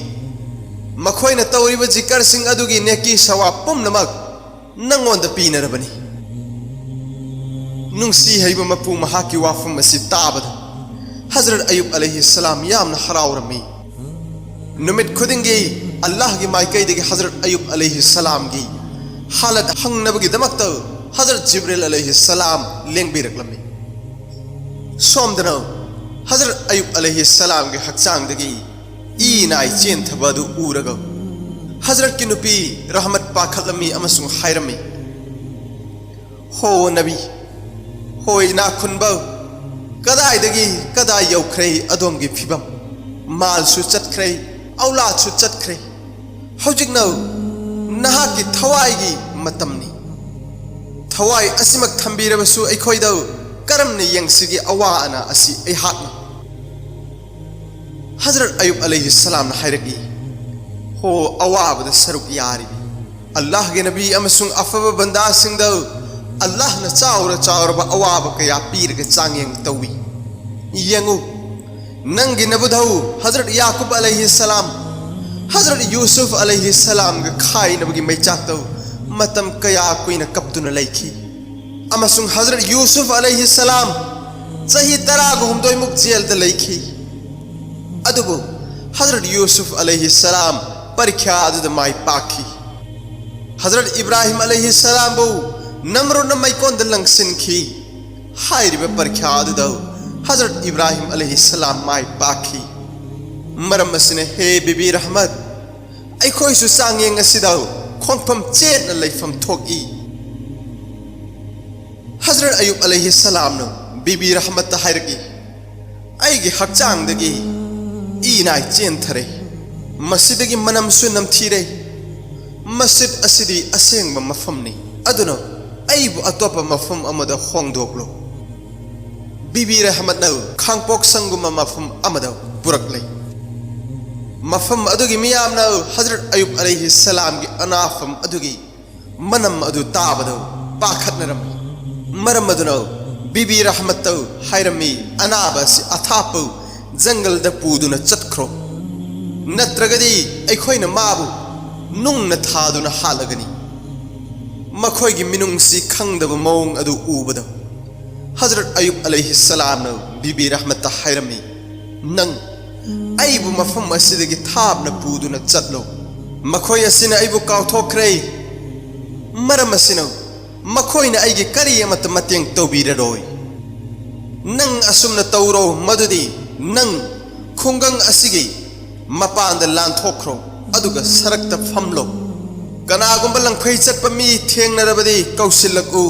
ꯃꯈꯣꯏꯅ ꯇꯧꯔꯤꯕ ꯖꯤꯀꯔꯁꯤꯡ ꯑꯗꯨꯒꯤ ꯅꯦꯀꯤ ꯁꯋꯥꯕ ꯄꯨꯝꯅꯃꯛ ꯅꯪꯉꯣꯟꯗ ꯄꯤꯅꯔꯕꯅꯤ꯫" ꯅꯨꯡꯁꯤ ꯍꯩꯕ ꯃꯄꯨ ꯃꯍꯥꯛꯀꯤ ꯋꯥꯐꯝ ꯑꯁꯤ ꯇꯥꯕꯗ ꯍꯖꯔꯠ ꯑꯌꯨꯕ ꯑꯂꯩꯍꯤ ꯁꯂꯥꯝ ꯌꯥꯝꯅ ꯍꯔꯥꯎꯔꯝꯃꯤ꯫ ꯅꯨꯃꯤꯠ ꯈꯨꯗꯤꯡꯒꯤ ꯑꯜꯂꯥꯍꯒꯤ ꯃꯥꯏꯀꯩꯗꯒꯤ ꯍꯖꯔꯠ ꯑꯌꯨꯕ ꯑꯂꯩꯍꯤ ꯁꯂꯥꯝꯒꯤ ꯍꯥꯂꯠ ꯍꯪꯅꯕꯒꯤꯗꯃꯛꯇ ꯍꯖꯔꯠ ꯖꯤꯕ꯭ꯔꯤꯜ ꯑꯂꯩꯍꯤ ꯁꯂꯥꯝ ꯂꯦꯡꯕꯤꯔꯛꯂꯝꯃꯤ꯫ ꯁꯣꯝꯗꯅ ꯍꯖꯔꯠ ꯑꯌꯨꯕ ꯑꯂꯩꯍꯤ ꯁꯂꯥꯝꯒꯤ ꯍꯛꯆꯥꯡꯗꯒꯤ ꯏ ꯅꯥꯏ ꯆꯦꯟꯊꯕ ꯑꯗꯨ ꯎꯔꯒ ꯍꯖꯔꯠꯀꯤ ꯅꯨꯄꯤ ꯔꯍꯃꯠ ꯄꯥꯈꯠꯂꯝꯃꯤ ꯑꯃꯁꯨꯡ ꯍꯥꯏꯔꯝꯃꯤ, "ꯍꯣ ꯅꯕꯤ, ꯍꯣ ꯏꯅꯥꯛ ꯈꯨꯟꯕ, ꯀꯗꯥꯏꯗꯒꯤ ꯀꯗꯥꯏ ꯌꯧꯈ꯭ꯔꯦ ꯑꯗꯣꯝꯒꯤ ꯐꯤꯕꯝ? ꯃꯥꯜꯁꯨ ꯆꯠꯈ꯭ꯔꯦ, ꯑꯧꯂꯥꯗꯁꯨ ꯆꯠꯈ꯭ꯔꯦ꯫ ꯍꯧꯖꯤꯛꯅ ꯅꯍꯥꯛꯀꯤ ꯊꯋꯥꯏꯒꯤ ꯃꯇꯝꯅꯤ꯫ ꯊꯋꯥꯏ ꯑꯁꯤꯃꯛ ꯊꯝꯕꯤꯔꯕꯁꯨ ꯑꯩꯈꯣꯏꯗ ꯀꯔꯝꯅ ꯌꯦꯡꯁꯤꯒꯦ? ꯑꯋꯥ ꯑꯅꯥ ꯑꯁꯤ ꯑꯩꯍꯥꯛꯅ꯫" ꯍꯖꯔꯠ ꯑꯌꯨꯕ ꯑꯂꯩꯍꯤ ꯁꯂꯥꯝꯅ ꯍꯥꯏꯔꯛꯏ, "ꯍꯣ ꯑꯋꯥꯕꯗ ꯁꯔꯨꯛ ꯌꯥꯔꯤꯕꯤ ꯑꯜꯂꯥꯍꯒꯤ ꯅꯕꯤ ꯑꯃꯁꯨꯡ ꯑꯐꯕ ꯕꯟꯗꯥꯁꯤꯡꯗ ꯑꯜꯂꯥꯍꯅ ꯆꯥꯎꯔ ꯆꯥꯎꯔꯕ ꯑꯋꯥꯕ ꯀꯌꯥ ꯄꯤꯔꯒ ꯆꯥꯡꯌꯦꯡ ꯇꯧꯏ꯫ ꯌꯦꯡꯉꯨ, ꯅꯪꯒꯤ ꯅꯕꯨꯙꯧ ꯍꯖꯔꯠ ꯌꯥꯀꯨꯕ ꯑꯂꯩꯍꯤ ꯁꯂꯥꯝ ꯍꯖꯔꯠ ꯌꯨꯁꯨꯐ ꯑꯂꯩꯍꯤ ꯁꯂꯥꯝꯒ ꯈꯥꯏꯅꯕꯒꯤ ꯃꯩꯆꯥꯛꯇ ꯃꯇꯝ ꯀꯌꯥ ꯀꯨꯏꯅ ꯀꯞꯇꯨꯅ ꯂꯩꯈꯤ, ꯑꯃꯁꯨꯡ ꯍꯖꯔꯠ ꯌꯨꯁꯨꯐ ꯑꯂꯩꯍꯤ ꯁꯂꯥꯝ ꯆꯍꯤ ꯇꯔꯥꯒ ꯍꯨꯝꯗꯣꯏꯃꯨꯛ ꯖꯦꯜꯗ ꯂꯩꯈꯤ꯫ ꯑꯗꯨꯕꯨ ꯍꯖꯔꯠ ꯌꯨꯁꯨꯐ ꯑꯂꯩꯍꯤ ꯁꯂꯥꯝ ꯄꯔꯤꯈ꯭ꯌꯥ ꯑꯗꯨꯗ ꯃꯥꯏ ꯄꯥꯛꯈꯤ꯫ ꯍꯖꯔꯠ ꯏꯕ꯭ꯔꯥꯍꯤꯝ ꯑꯂꯩꯍꯤ ꯁꯂꯥꯝꯕꯨ ꯅꯝꯔꯨꯗꯅ ꯃꯩꯀꯣꯟꯗ ꯂꯪꯁꯤꯟꯈꯤ꯫ ꯍꯥꯏꯔꯤꯕ ꯄꯔꯤꯈ꯭ꯌꯥ ꯑꯗꯨꯗ ꯍꯖꯔꯠ ꯏꯕ꯭ꯔꯥꯍꯤꯝ ꯑꯂꯩꯍꯤ ꯁꯂꯥꯝ ꯃꯥꯏ ꯄꯥꯛꯈꯤ꯫ ꯃꯔꯝ ꯑꯁꯤꯅ, ꯍꯦ ꯕꯤꯕꯤ ꯔꯍꯃꯠ, ꯑꯩꯈꯣꯏꯁꯨ ꯆꯥꯡꯌꯦꯡ ꯑꯁꯤꯗ ꯈꯣꯡꯐꯝ ꯆꯦꯠꯅ ꯂꯩꯐꯝ ꯊꯣꯛꯏ꯫" ꯍꯖꯔꯠ ꯑꯌꯨꯕ ꯑꯂꯩꯍꯤ ꯁꯂꯥꯝꯅ ꯕꯤꯕꯤ ꯔꯍꯃꯠꯇ ꯍꯥꯏꯔꯛꯏ, "ꯑꯩꯒꯤ ꯍꯛꯆꯥꯡꯗꯒꯤ ꯏ ꯅꯥꯏ ꯆꯦꯟꯊꯔꯦ꯫ ꯃꯁꯤꯗꯒꯤ ꯃꯅꯝꯁꯨ ꯅꯝꯊꯤꯔꯦ꯫ ꯃꯁꯖꯤꯗ ꯑꯁꯤꯗꯤ ꯑꯁꯦꯡꯕ ꯃꯐꯝꯅꯤ, ꯑꯗꯨꯅ ꯑꯩꯕꯨ ꯑꯇꯣꯞꯄ ꯃꯐꯝ ꯑꯃꯗ ꯍꯣꯡꯗꯣꯛꯂꯨ꯫" ꯕꯤꯕꯤ ꯔꯍꯃꯠꯅ ꯈꯥꯡꯄꯣꯛ ꯁꯪꯒꯨꯝꯕ ꯃꯐꯝ ꯑꯃꯗ ꯄꯨꯔꯛꯂꯦ꯫ ꯃꯐꯝ ꯑꯗꯨꯒꯤ ꯃꯤꯌꯥꯝꯅ ꯍꯖꯔꯠ ꯑꯌꯨꯕ ꯑꯂꯩꯍꯤ ꯁꯂꯥꯝꯒꯤ ꯑꯅꯥꯐꯝ ꯑꯗꯨꯒꯤ ꯃꯅꯝ ꯑꯗꯨ ꯇꯥꯕꯗ ꯄꯥꯈꯠꯅꯔꯝꯃꯤ꯫ ꯃꯔꯝ ꯑꯗꯨꯅ ꯕꯤꯕꯤ ꯔꯍꯃꯠꯇ ꯍꯥꯏꯔꯝꯃꯤ, "ꯑꯅꯥꯕ ꯑꯁꯤ ꯑꯊꯥꯞꯄ ꯖꯪꯒꯜꯗ ꯄꯨꯗꯨꯅ ꯆꯠꯈ꯭ꯔꯣ, ꯅꯠꯇ꯭ꯔꯒꯗꯤ ꯑꯩꯈꯣꯏꯅ ꯃꯥꯕꯨ ꯅꯨꯡꯅ ꯊꯥꯗꯨꯅ ꯍꯥꯠꯂꯒꯅꯤ꯫" ꯃꯈꯣꯏꯒꯤ ꯃꯤꯅꯨꯡꯁꯤ ꯈꯪꯗꯕ ꯃꯑꯣꯡ ꯑꯗꯨ ꯎꯕꯗ ꯍꯖꯔꯠ ꯑꯌꯨꯕ ꯑꯂꯩꯍꯤꯁꯁꯂꯥꯝꯅ ꯕꯤꯕꯤ ꯔꯍꯃꯠꯇ ꯍꯥꯏꯔꯝꯃꯤ, "ꯅꯪ ꯑꯩꯕꯨ ꯃꯐꯝ ꯑꯁꯤꯗꯒꯤ ꯊꯥꯞꯅ ꯄꯨꯗꯨꯅ ꯆꯠꯂꯣ꯫ ꯃꯈꯣꯏ ꯑꯁꯤꯅ ꯑꯩꯕꯨ ꯀꯥꯎꯊꯣꯛꯈ꯭ꯔꯦ꯫ ꯃꯔꯝ ꯑꯁꯤꯅ ꯃꯈꯣꯏꯅ ꯑꯩꯒꯤ ꯀꯔꯤ ꯑꯃꯠꯇ ꯃꯇꯦꯡ ꯇꯧꯕꯤꯔꯔꯣꯏ꯫ ꯅꯪ ꯑꯁꯨꯝꯅ ꯇꯧꯔꯣ, ꯃꯗꯨꯗꯤ ꯅꯪ ꯈꯨꯡꯒꯪ ꯑꯁꯤꯒꯤ ꯃꯄꯥꯟꯗ ꯂꯥꯟꯊꯣꯛꯈ꯭ꯔꯣ, ꯑꯗꯨꯒ ꯁꯔꯛꯇ ꯐꯝꯂꯣ꯫ ꯀꯅꯥꯒꯨꯝꯕ ꯂꯪꯐꯩ ꯆꯠꯄ ꯃꯤ ꯊꯦꯡꯅꯔꯕꯗꯤ ꯀꯧꯁꯤꯜꯂꯛꯎ꯫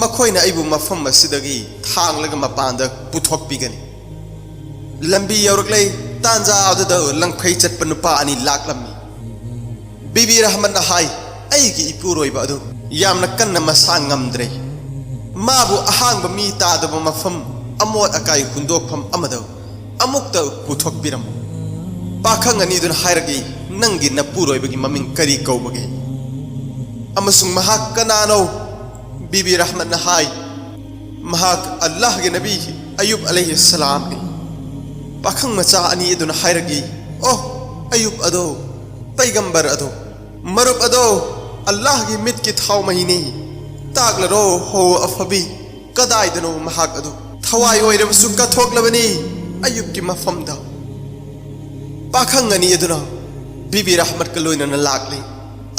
ꯃꯈꯣꯏꯅ ꯑꯩꯕꯨ ꯃꯐꯝ ꯑꯁꯤꯗꯒꯤ ꯊꯥꯡꯂꯒ ꯃꯄꯥꯟꯗ ꯄꯨꯊꯣꯛꯄꯤꯒꯅꯤ꯫" ꯂꯝꯕꯤ ꯌꯧꯔꯛꯂꯦ꯫ ꯇꯥꯟꯖꯥ ꯑꯗꯨꯗ ꯂꯪꯐꯩ ꯆꯠꯄ ꯅꯨꯄꯥ ꯑꯅꯤ ꯂꯥꯛꯂꯝꯃꯤ꯫ ꯕꯤꯕꯤ ꯔꯍꯃꯟꯅ ꯍꯥꯏ, "ꯑꯩꯒꯤ ꯏꯄꯨꯔꯣꯏꯕ ꯑꯗꯨ ꯌꯥꯝꯅ ꯀꯟꯅ ꯃꯁꯥ ꯉꯝꯗ꯭ꯔꯦ꯫ ꯃꯥꯕꯨ ꯑꯍꯥꯡꯕ ꯃꯤ ꯇꯥꯗꯕ ꯃꯐꯝ, ꯑꯃꯣꯠ ꯑꯀꯥꯏ ꯍꯨꯟꯗꯣꯛꯐꯝ ꯑꯃꯗ ꯑꯃꯨꯛꯇ ꯄꯨꯊꯣꯛꯄꯤꯔꯝꯃꯨ꯫" ꯄꯥꯈꯪ ꯑꯅꯤꯗꯨꯅ ꯍꯥꯏꯔꯛꯏ, "ꯅꯪꯒꯤ ꯅꯄꯨꯔꯣꯏꯕꯒꯤ ꯃꯃꯤꯡ ꯀꯔꯤ ꯀꯧꯕꯒꯦ? ꯑꯃꯁꯨꯡ ꯃꯍꯥꯛ ꯀꯅꯥꯅꯣ?" ꯕꯤꯕꯤ ꯔꯍꯃꯟꯅ ꯍꯥꯏ, "ꯃꯍꯥꯛ ꯑꯜꯂꯥꯍꯒꯤ ꯅꯕꯤ ꯑꯌꯨꯕ ꯑꯂꯩꯍꯤꯁꯁꯂꯥꯝꯅꯤ꯫" ꯄꯥꯈꯪ ꯃꯆꯥ ꯑꯅꯤ ꯑꯗꯨꯅ ꯍꯥꯏꯔꯛꯏ, "ꯑꯣ, ꯑꯌꯨꯕ ꯑꯗꯣ, ꯄꯩꯒꯝꯕꯔ ꯑꯗꯣ, ꯃꯔꯨꯞ ꯑꯗꯣ, ꯑꯜꯂꯥꯍꯒꯤ ꯃꯤꯠꯀꯤ ꯊꯥꯎ ꯃꯍꯤꯅꯤ꯫ ꯇꯥꯛꯂꯔꯣ ꯍꯣ ꯑꯐꯕꯤ, ꯀꯗꯥꯏꯗꯅꯣ ꯃꯍꯥꯛ ꯑꯗꯨ? ꯊꯋꯥꯏ ꯑꯣꯏꯔꯕꯁꯨ ꯀꯠꯊꯣꯛꯂꯕꯅꯤ ꯑꯌꯨꯕꯀꯤ ꯃꯐꯝꯗ꯫" ꯄꯥꯈꯪ ꯑꯅꯤ ꯑꯗꯨꯅ ꯕꯤꯕꯤ ꯔꯍꯃꯠꯀ ꯂꯣꯏꯅꯅ ꯂꯥꯛꯂꯤ꯫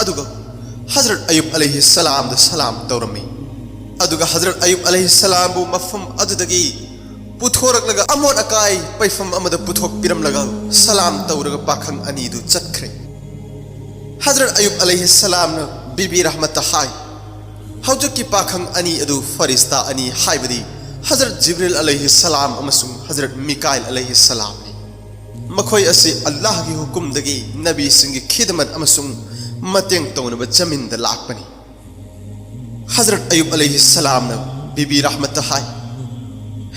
ꯑꯗꯨꯒ ꯍꯖꯔꯠ ꯑꯌꯨꯕ ꯑꯂꯩꯍꯤꯁꯁꯂꯥꯝꯗ ꯁꯂꯥꯝ ꯇꯧꯔꯝꯃꯤ꯫ ꯑꯗꯨꯒ ꯍꯖꯔꯠ ꯑꯌꯨꯕ ꯑꯂꯩꯍꯤꯁꯁꯂꯥꯝꯕꯨ ꯃꯐꯝ ꯑꯗꯨꯗꯒꯤ ꯄꯨꯊꯣꯔꯛꯂꯒ ꯑꯃꯣꯠ ꯑꯀꯥꯏ ꯄꯩꯐꯝ ꯑꯃꯗ ꯄꯨꯊꯣꯛꯄꯤꯔꯝꯂꯒ ꯁꯂꯥꯝ ꯇꯧꯔꯒ ꯄꯥꯈꯪ ꯑꯅꯤꯗꯨ ꯆꯠꯈ꯭ꯔꯦ꯫ ꯍꯖꯔꯠ ꯑꯌꯨꯕ ꯑꯂꯩꯍꯤꯁꯁꯂꯥꯝꯅ ꯕꯤꯕꯤ ꯔꯍꯃꯠꯇ ꯍꯥꯏ, "ꯍꯧꯖꯤꯛꯀꯤ ꯄꯥꯈꯪ ꯑꯅꯤ ꯑꯗꯨ ꯐꯔꯤꯁꯇꯥ ꯑꯅꯤ, ꯍꯥꯏꯕꯗꯤ ꯍꯖꯔꯠ ꯖꯤꯕ꯭ꯔꯤꯜ ꯑꯂꯩꯍꯤꯁꯁꯂꯥꯝ ꯑꯃꯁꯨꯡ ꯍꯖꯔꯠ ꯃꯤꯀꯥꯏꯜ ꯑꯂꯩꯍꯤꯁꯁꯂꯥꯝꯅꯤ꯫ ꯃꯈꯣꯏ ꯑꯁꯤ ꯑꯜꯂꯥꯍꯒꯤ ꯍꯨꯀꯨꯝꯗꯒꯤ ꯅꯕꯤꯁꯤꯡꯒꯤ ꯈꯤꯗꯃꯠ ꯑꯃꯁꯨꯡ ꯃꯇꯦꯡ ꯇꯧꯅꯕ ꯖꯃꯤꯟꯗ ꯂꯥꯛꯄꯅꯤ꯫" ꯍꯖꯔꯠ ꯑꯌꯨꯕ ꯑꯂꯩꯍꯤꯁꯁꯂꯥꯝꯅ ꯕꯤꯕꯤ ꯔꯍꯃꯠꯇ ꯍꯥꯏ,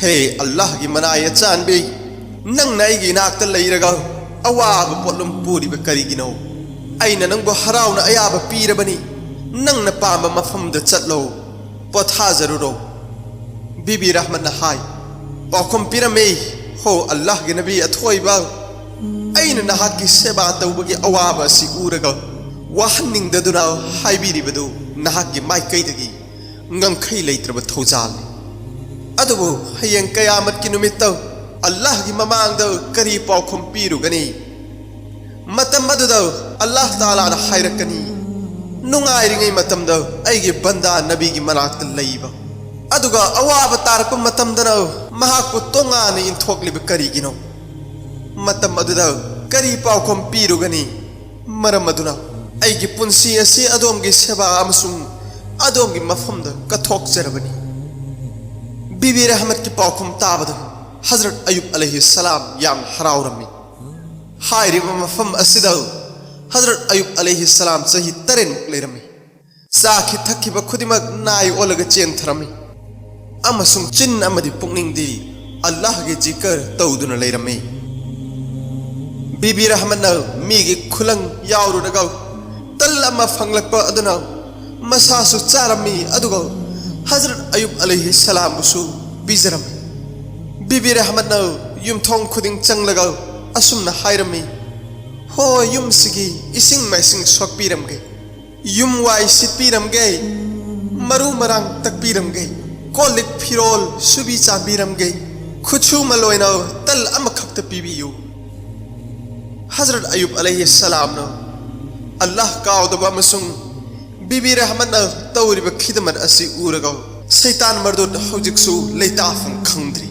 "ꯍꯦ ꯑꯜꯂꯥꯍꯒꯤ ꯃꯅꯥꯏ ꯑꯆꯥꯟꯕꯤ, ꯅꯪꯅ ꯑꯩꯒꯤ ꯏꯅꯥꯛꯇ ꯂꯩꯔꯒ ꯑꯋꯥꯕ ꯄꯣꯠꯂꯨꯝ ꯄꯨꯔꯤꯕ ꯀꯔꯤꯒꯤꯅꯣ? ꯑꯩꯅ ꯅꯪꯕꯨ ꯍꯔꯥꯎꯅ ꯑꯌꯥꯕ ꯄꯤꯔꯕꯅꯤ꯫ ꯅꯪꯅ ꯄꯥꯝꯕ ꯃꯐꯝꯗ ꯆꯠꯂꯣ, ꯄꯣꯊꯥꯖꯔꯨꯔꯣ꯫ ꯕꯤꯕꯤ ꯔꯍꯃꯠꯅ ꯍꯥꯏ, ꯄꯥꯎꯈꯨꯝ ꯄꯤꯔꯝꯃꯤ, ꯍꯣ ꯑꯜꯂꯥꯍꯒꯤ ꯅꯕꯤ ꯑꯊꯣꯏꯕ, ꯑꯩꯅ ꯅꯍꯥꯛꯀꯤ ꯁꯦꯕꯥ ꯇꯧꯕꯒꯤ ꯑꯋꯥꯕ ꯑꯁꯤ ꯎꯔꯒ ꯋꯥꯍꯟꯅꯤꯡꯗꯗꯨꯅ ꯍꯥꯏꯕꯤꯔꯤꯕꯗꯨ ꯅꯍꯥꯛꯀꯤ ꯃꯥꯏꯀꯩꯗꯒꯤ ꯉꯝꯈꯩ ꯂꯩꯇ꯭ꯔꯕ ꯊꯧꯖꯥꯜꯅꯤ꯫ ꯑꯗꯨꯕꯨ ꯍꯌꯦꯡ ꯀꯌꯥꯃꯠꯀꯤ ꯅꯨꯃꯤꯠꯇ ꯑꯜꯂꯥꯍꯒꯤ ꯃꯃꯥꯡꯗ ꯀꯔꯤ ꯄꯥꯎꯈꯨꯝ ꯄꯤꯔꯨꯒꯅꯤ? ꯃꯇꯝ ꯑꯗꯨꯗ ꯑꯜꯂꯥꯍ ꯇꯥꯂꯥꯅ ꯍꯥꯏꯔꯛꯀꯅꯤ, ꯅꯨꯡꯉꯥꯏꯔꯤꯉꯩ ꯃꯇꯝꯗ ꯑꯩꯒꯤ ꯕꯟꯗꯥ ꯅꯕꯤꯒꯤ ꯃꯅꯥꯛꯇ ꯂꯩꯕ, ꯑꯗꯨꯒ ꯑꯋꯥꯕ ꯇꯥꯔꯛꯄ ꯃꯇꯝꯗꯅ ꯃꯍꯥꯛꯄꯨ ꯇꯣꯉꯥꯟꯅ ꯏꯟꯊꯣꯛꯂꯤꯕ ꯀꯔꯤꯒꯤꯅꯣ? ꯃꯇꯝ ꯑꯗꯨꯗ ꯀꯔꯤ ꯄꯥꯎꯈꯨꯝ ꯄꯤꯔꯨꯒꯅꯤ? ꯃꯔꯝ ꯑꯗꯨꯅ ꯑꯩꯒꯤ ꯄꯨꯟꯁꯤ ꯑꯁꯤ ꯑꯗꯣꯝꯒꯤ ꯁꯦꯕꯥ ꯑꯃꯁꯨꯡ ꯑꯗꯣꯝꯒꯤ ꯃꯐꯝꯗ ꯀꯠꯊꯣꯛꯆꯔꯕꯅꯤ꯫ ꯕꯤꯕꯤ ꯔꯍꯃꯠꯀꯤ ꯄꯥꯎꯈꯨꯝ ꯇꯥꯕꯗ ꯍꯖꯔꯠ ꯑꯌꯨꯕ ꯑꯂꯩꯍꯤ ꯁꯂꯥꯝ ꯌꯥꯝ ꯍꯔꯥꯎꯔꯝꯃꯤ꯫ ꯍꯥꯏꯔꯤꯕ ꯃꯐꯝ ꯑꯁꯤꯗ ꯍꯖꯔꯠ ꯑꯌꯨꯕ ꯑꯂꯩꯍꯤ ꯁꯂꯥꯝ ꯆꯍꯤ ꯇꯔꯦꯠꯃꯨꯛ ꯂꯩꯔꯝꯃꯤ꯫ ꯆꯥꯈꯤ ꯊꯛꯈꯤꯕ ꯈꯨꯗꯤꯡꯃꯛ ꯅꯥꯏ ꯑꯣꯜꯂꯒ ꯆꯦꯟꯊꯔꯝꯃꯤ ꯑꯃꯁꯨꯡ ꯆꯤꯟ ꯑꯃꯗꯤ ꯄꯨꯛꯅꯤꯡꯗꯤ ꯑꯜꯂꯥꯍꯒꯤ ꯖꯤꯀꯔ ꯇꯧꯗꯨꯅ ꯂꯩꯔꯝꯃꯤ꯫ ꯕꯤꯕꯤ ꯔꯍꯃꯠꯅ ꯃꯤꯒꯤ ꯈꯨꯂꯪ ꯌꯥꯎꯔꯨꯔꯒ ꯇꯜ ꯑꯃ ꯐꯪꯂꯛꯄ ꯑꯗꯨꯅ ꯃꯁꯥꯁꯨ ꯆꯥꯔꯝꯃꯤ, ꯑꯗꯨꯒ ꯍꯖꯔꯠ ꯑꯌꯨꯕ ꯑꯂꯩꯍꯤ ꯁꯂꯥꯝꯕꯨꯁꯨ ꯄꯤꯖꯔꯝꯃꯤ꯫ ꯕꯤꯕꯤ ꯔꯍꯃꯠꯅ ꯌꯨꯝꯊꯣꯡ ꯈꯨꯗꯤꯡ ꯆꯪꯂꯒ ꯑꯁꯨꯝꯅ ꯍꯥꯏꯔꯝꯃꯤ, ꯍꯣ, ꯌꯨꯝꯁꯤꯒꯤ ꯏꯁꯤꯡ ꯃꯥꯏꯁꯤꯡ ꯁꯣꯛꯄꯤꯔꯝꯒꯦ, ꯌꯨꯝ ꯋꯥꯏ ꯁꯤꯠꯄꯤꯔꯝꯒꯦ, ꯃꯔꯨ ꯃꯔꯥꯡ ꯇꯛꯄꯤꯔꯝꯒꯦ, ꯀꯣꯜ ꯂꯤꯛ ꯐꯤꯔꯣꯜ ꯁꯨꯕꯤ ꯆꯥꯕꯤꯔꯝꯒꯦ, ꯈꯨꯠꯁꯨꯃꯜ ꯑꯣꯏꯅ ꯇꯜ ꯑꯃꯈꯛꯇ ꯄꯤꯕꯤꯌꯨ꯫ ꯍꯖꯔꯠ ꯑꯌꯨꯕ ꯑꯂꯩꯍꯤ ꯁꯂꯥꯝꯅ ꯑꯜꯂꯥꯍ ꯀꯥꯎꯗꯕ ꯑꯃꯁꯨꯡ ꯕꯤꯕꯤ ꯔꯍꯃꯠꯅ ꯇꯧꯔꯤꯕ ꯈꯤꯗꯃꯠ ꯑꯁꯤ ꯎꯔꯒ ꯁꯩꯇꯥꯟ ꯃꯔꯗꯨꯗ ꯍꯧꯖꯤꯛꯁꯨ ꯂꯩꯇꯥꯐꯝ ꯈꯪꯗ꯭ꯔꯤ꯫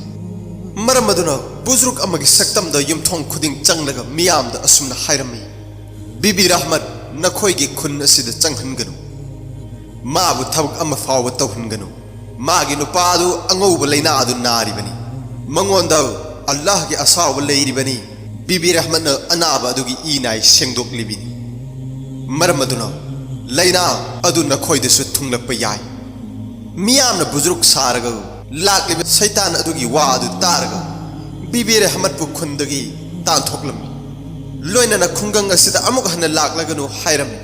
ꯃꯔꯝ ꯑꯗꯨꯅ ꯕꯨꯖꯨꯔꯨꯛ ꯑꯃꯒꯤ ꯁꯛꯇꯝꯗ ꯌꯨꯝꯊꯣꯡ ꯈꯨꯗꯤꯡ ꯆꯪꯂꯒ ꯃꯤꯌꯥꯝꯗ ꯑꯁꯨꯝꯅ ꯍꯥꯏꯔꯝꯃꯤ, ꯕꯤꯕꯤ ꯔꯍꯃꯠ ꯅꯈꯣꯏꯒꯤ ꯈꯨꯟ ꯑꯁꯤꯗ ꯆꯪꯍꯟꯒꯅꯨ꯫ ꯃꯥꯕꯨ ꯊꯕꯛ ꯑꯃ ꯐꯥꯎꯕ ꯇꯧꯍꯟꯒꯅꯨ꯫ ꯃꯥꯒꯤ ꯅꯨꯄꯥ ꯑꯗꯨ ꯑꯉꯧꯕ ꯂꯥꯏꯅꯥ ꯑꯗꯨ ꯅꯥꯔꯤꯕꯅꯤ꯫ ꯃꯉꯣꯟꯗ ꯑꯜꯂꯥꯍꯒꯤ ꯑꯁꯥꯎꯕ ꯂꯩꯔꯤꯕꯅꯤ꯫ ꯕꯤꯕꯤ ꯔꯍꯃꯠꯅ ꯑꯅꯥꯕ ꯑꯗꯨꯒꯤ ꯏ ꯅꯥꯏ ꯁꯦꯡꯗꯣꯛꯂꯤꯕꯅꯤ꯫ ꯃꯔꯝ ꯑꯗꯨꯅ ꯂꯥꯏꯅꯥ ꯑꯗꯨ ꯅꯈꯣꯏꯗꯁꯨ ꯊꯨꯡꯂꯛꯄ ꯌꯥꯏ꯫ ꯃꯤꯌꯥꯝꯅ ꯕꯨꯖꯨꯔꯨꯛ ꯁꯥꯔꯒ ꯂꯥꯛꯂꯤꯕ ꯁꯩꯇꯥꯟ ꯑꯗꯨꯒꯤ ꯋꯥ ꯑꯗꯨ ꯇꯥꯔꯒ ꯕꯤꯕꯤ ꯔꯍꯃꯠꯄꯨ ꯈꯨꯟꯗꯒꯤ ꯇꯥꯟꯊꯣꯛꯂꯝꯃꯤ꯫ ꯂꯣꯏꯅꯅ ꯈꯨꯡꯒꯪ ꯑꯁꯤꯗ ꯑꯃꯨꯛ ꯍꯟꯅ ꯂꯥꯛꯂꯒꯅꯨ ꯍꯥꯏꯔꯝꯃꯤ꯫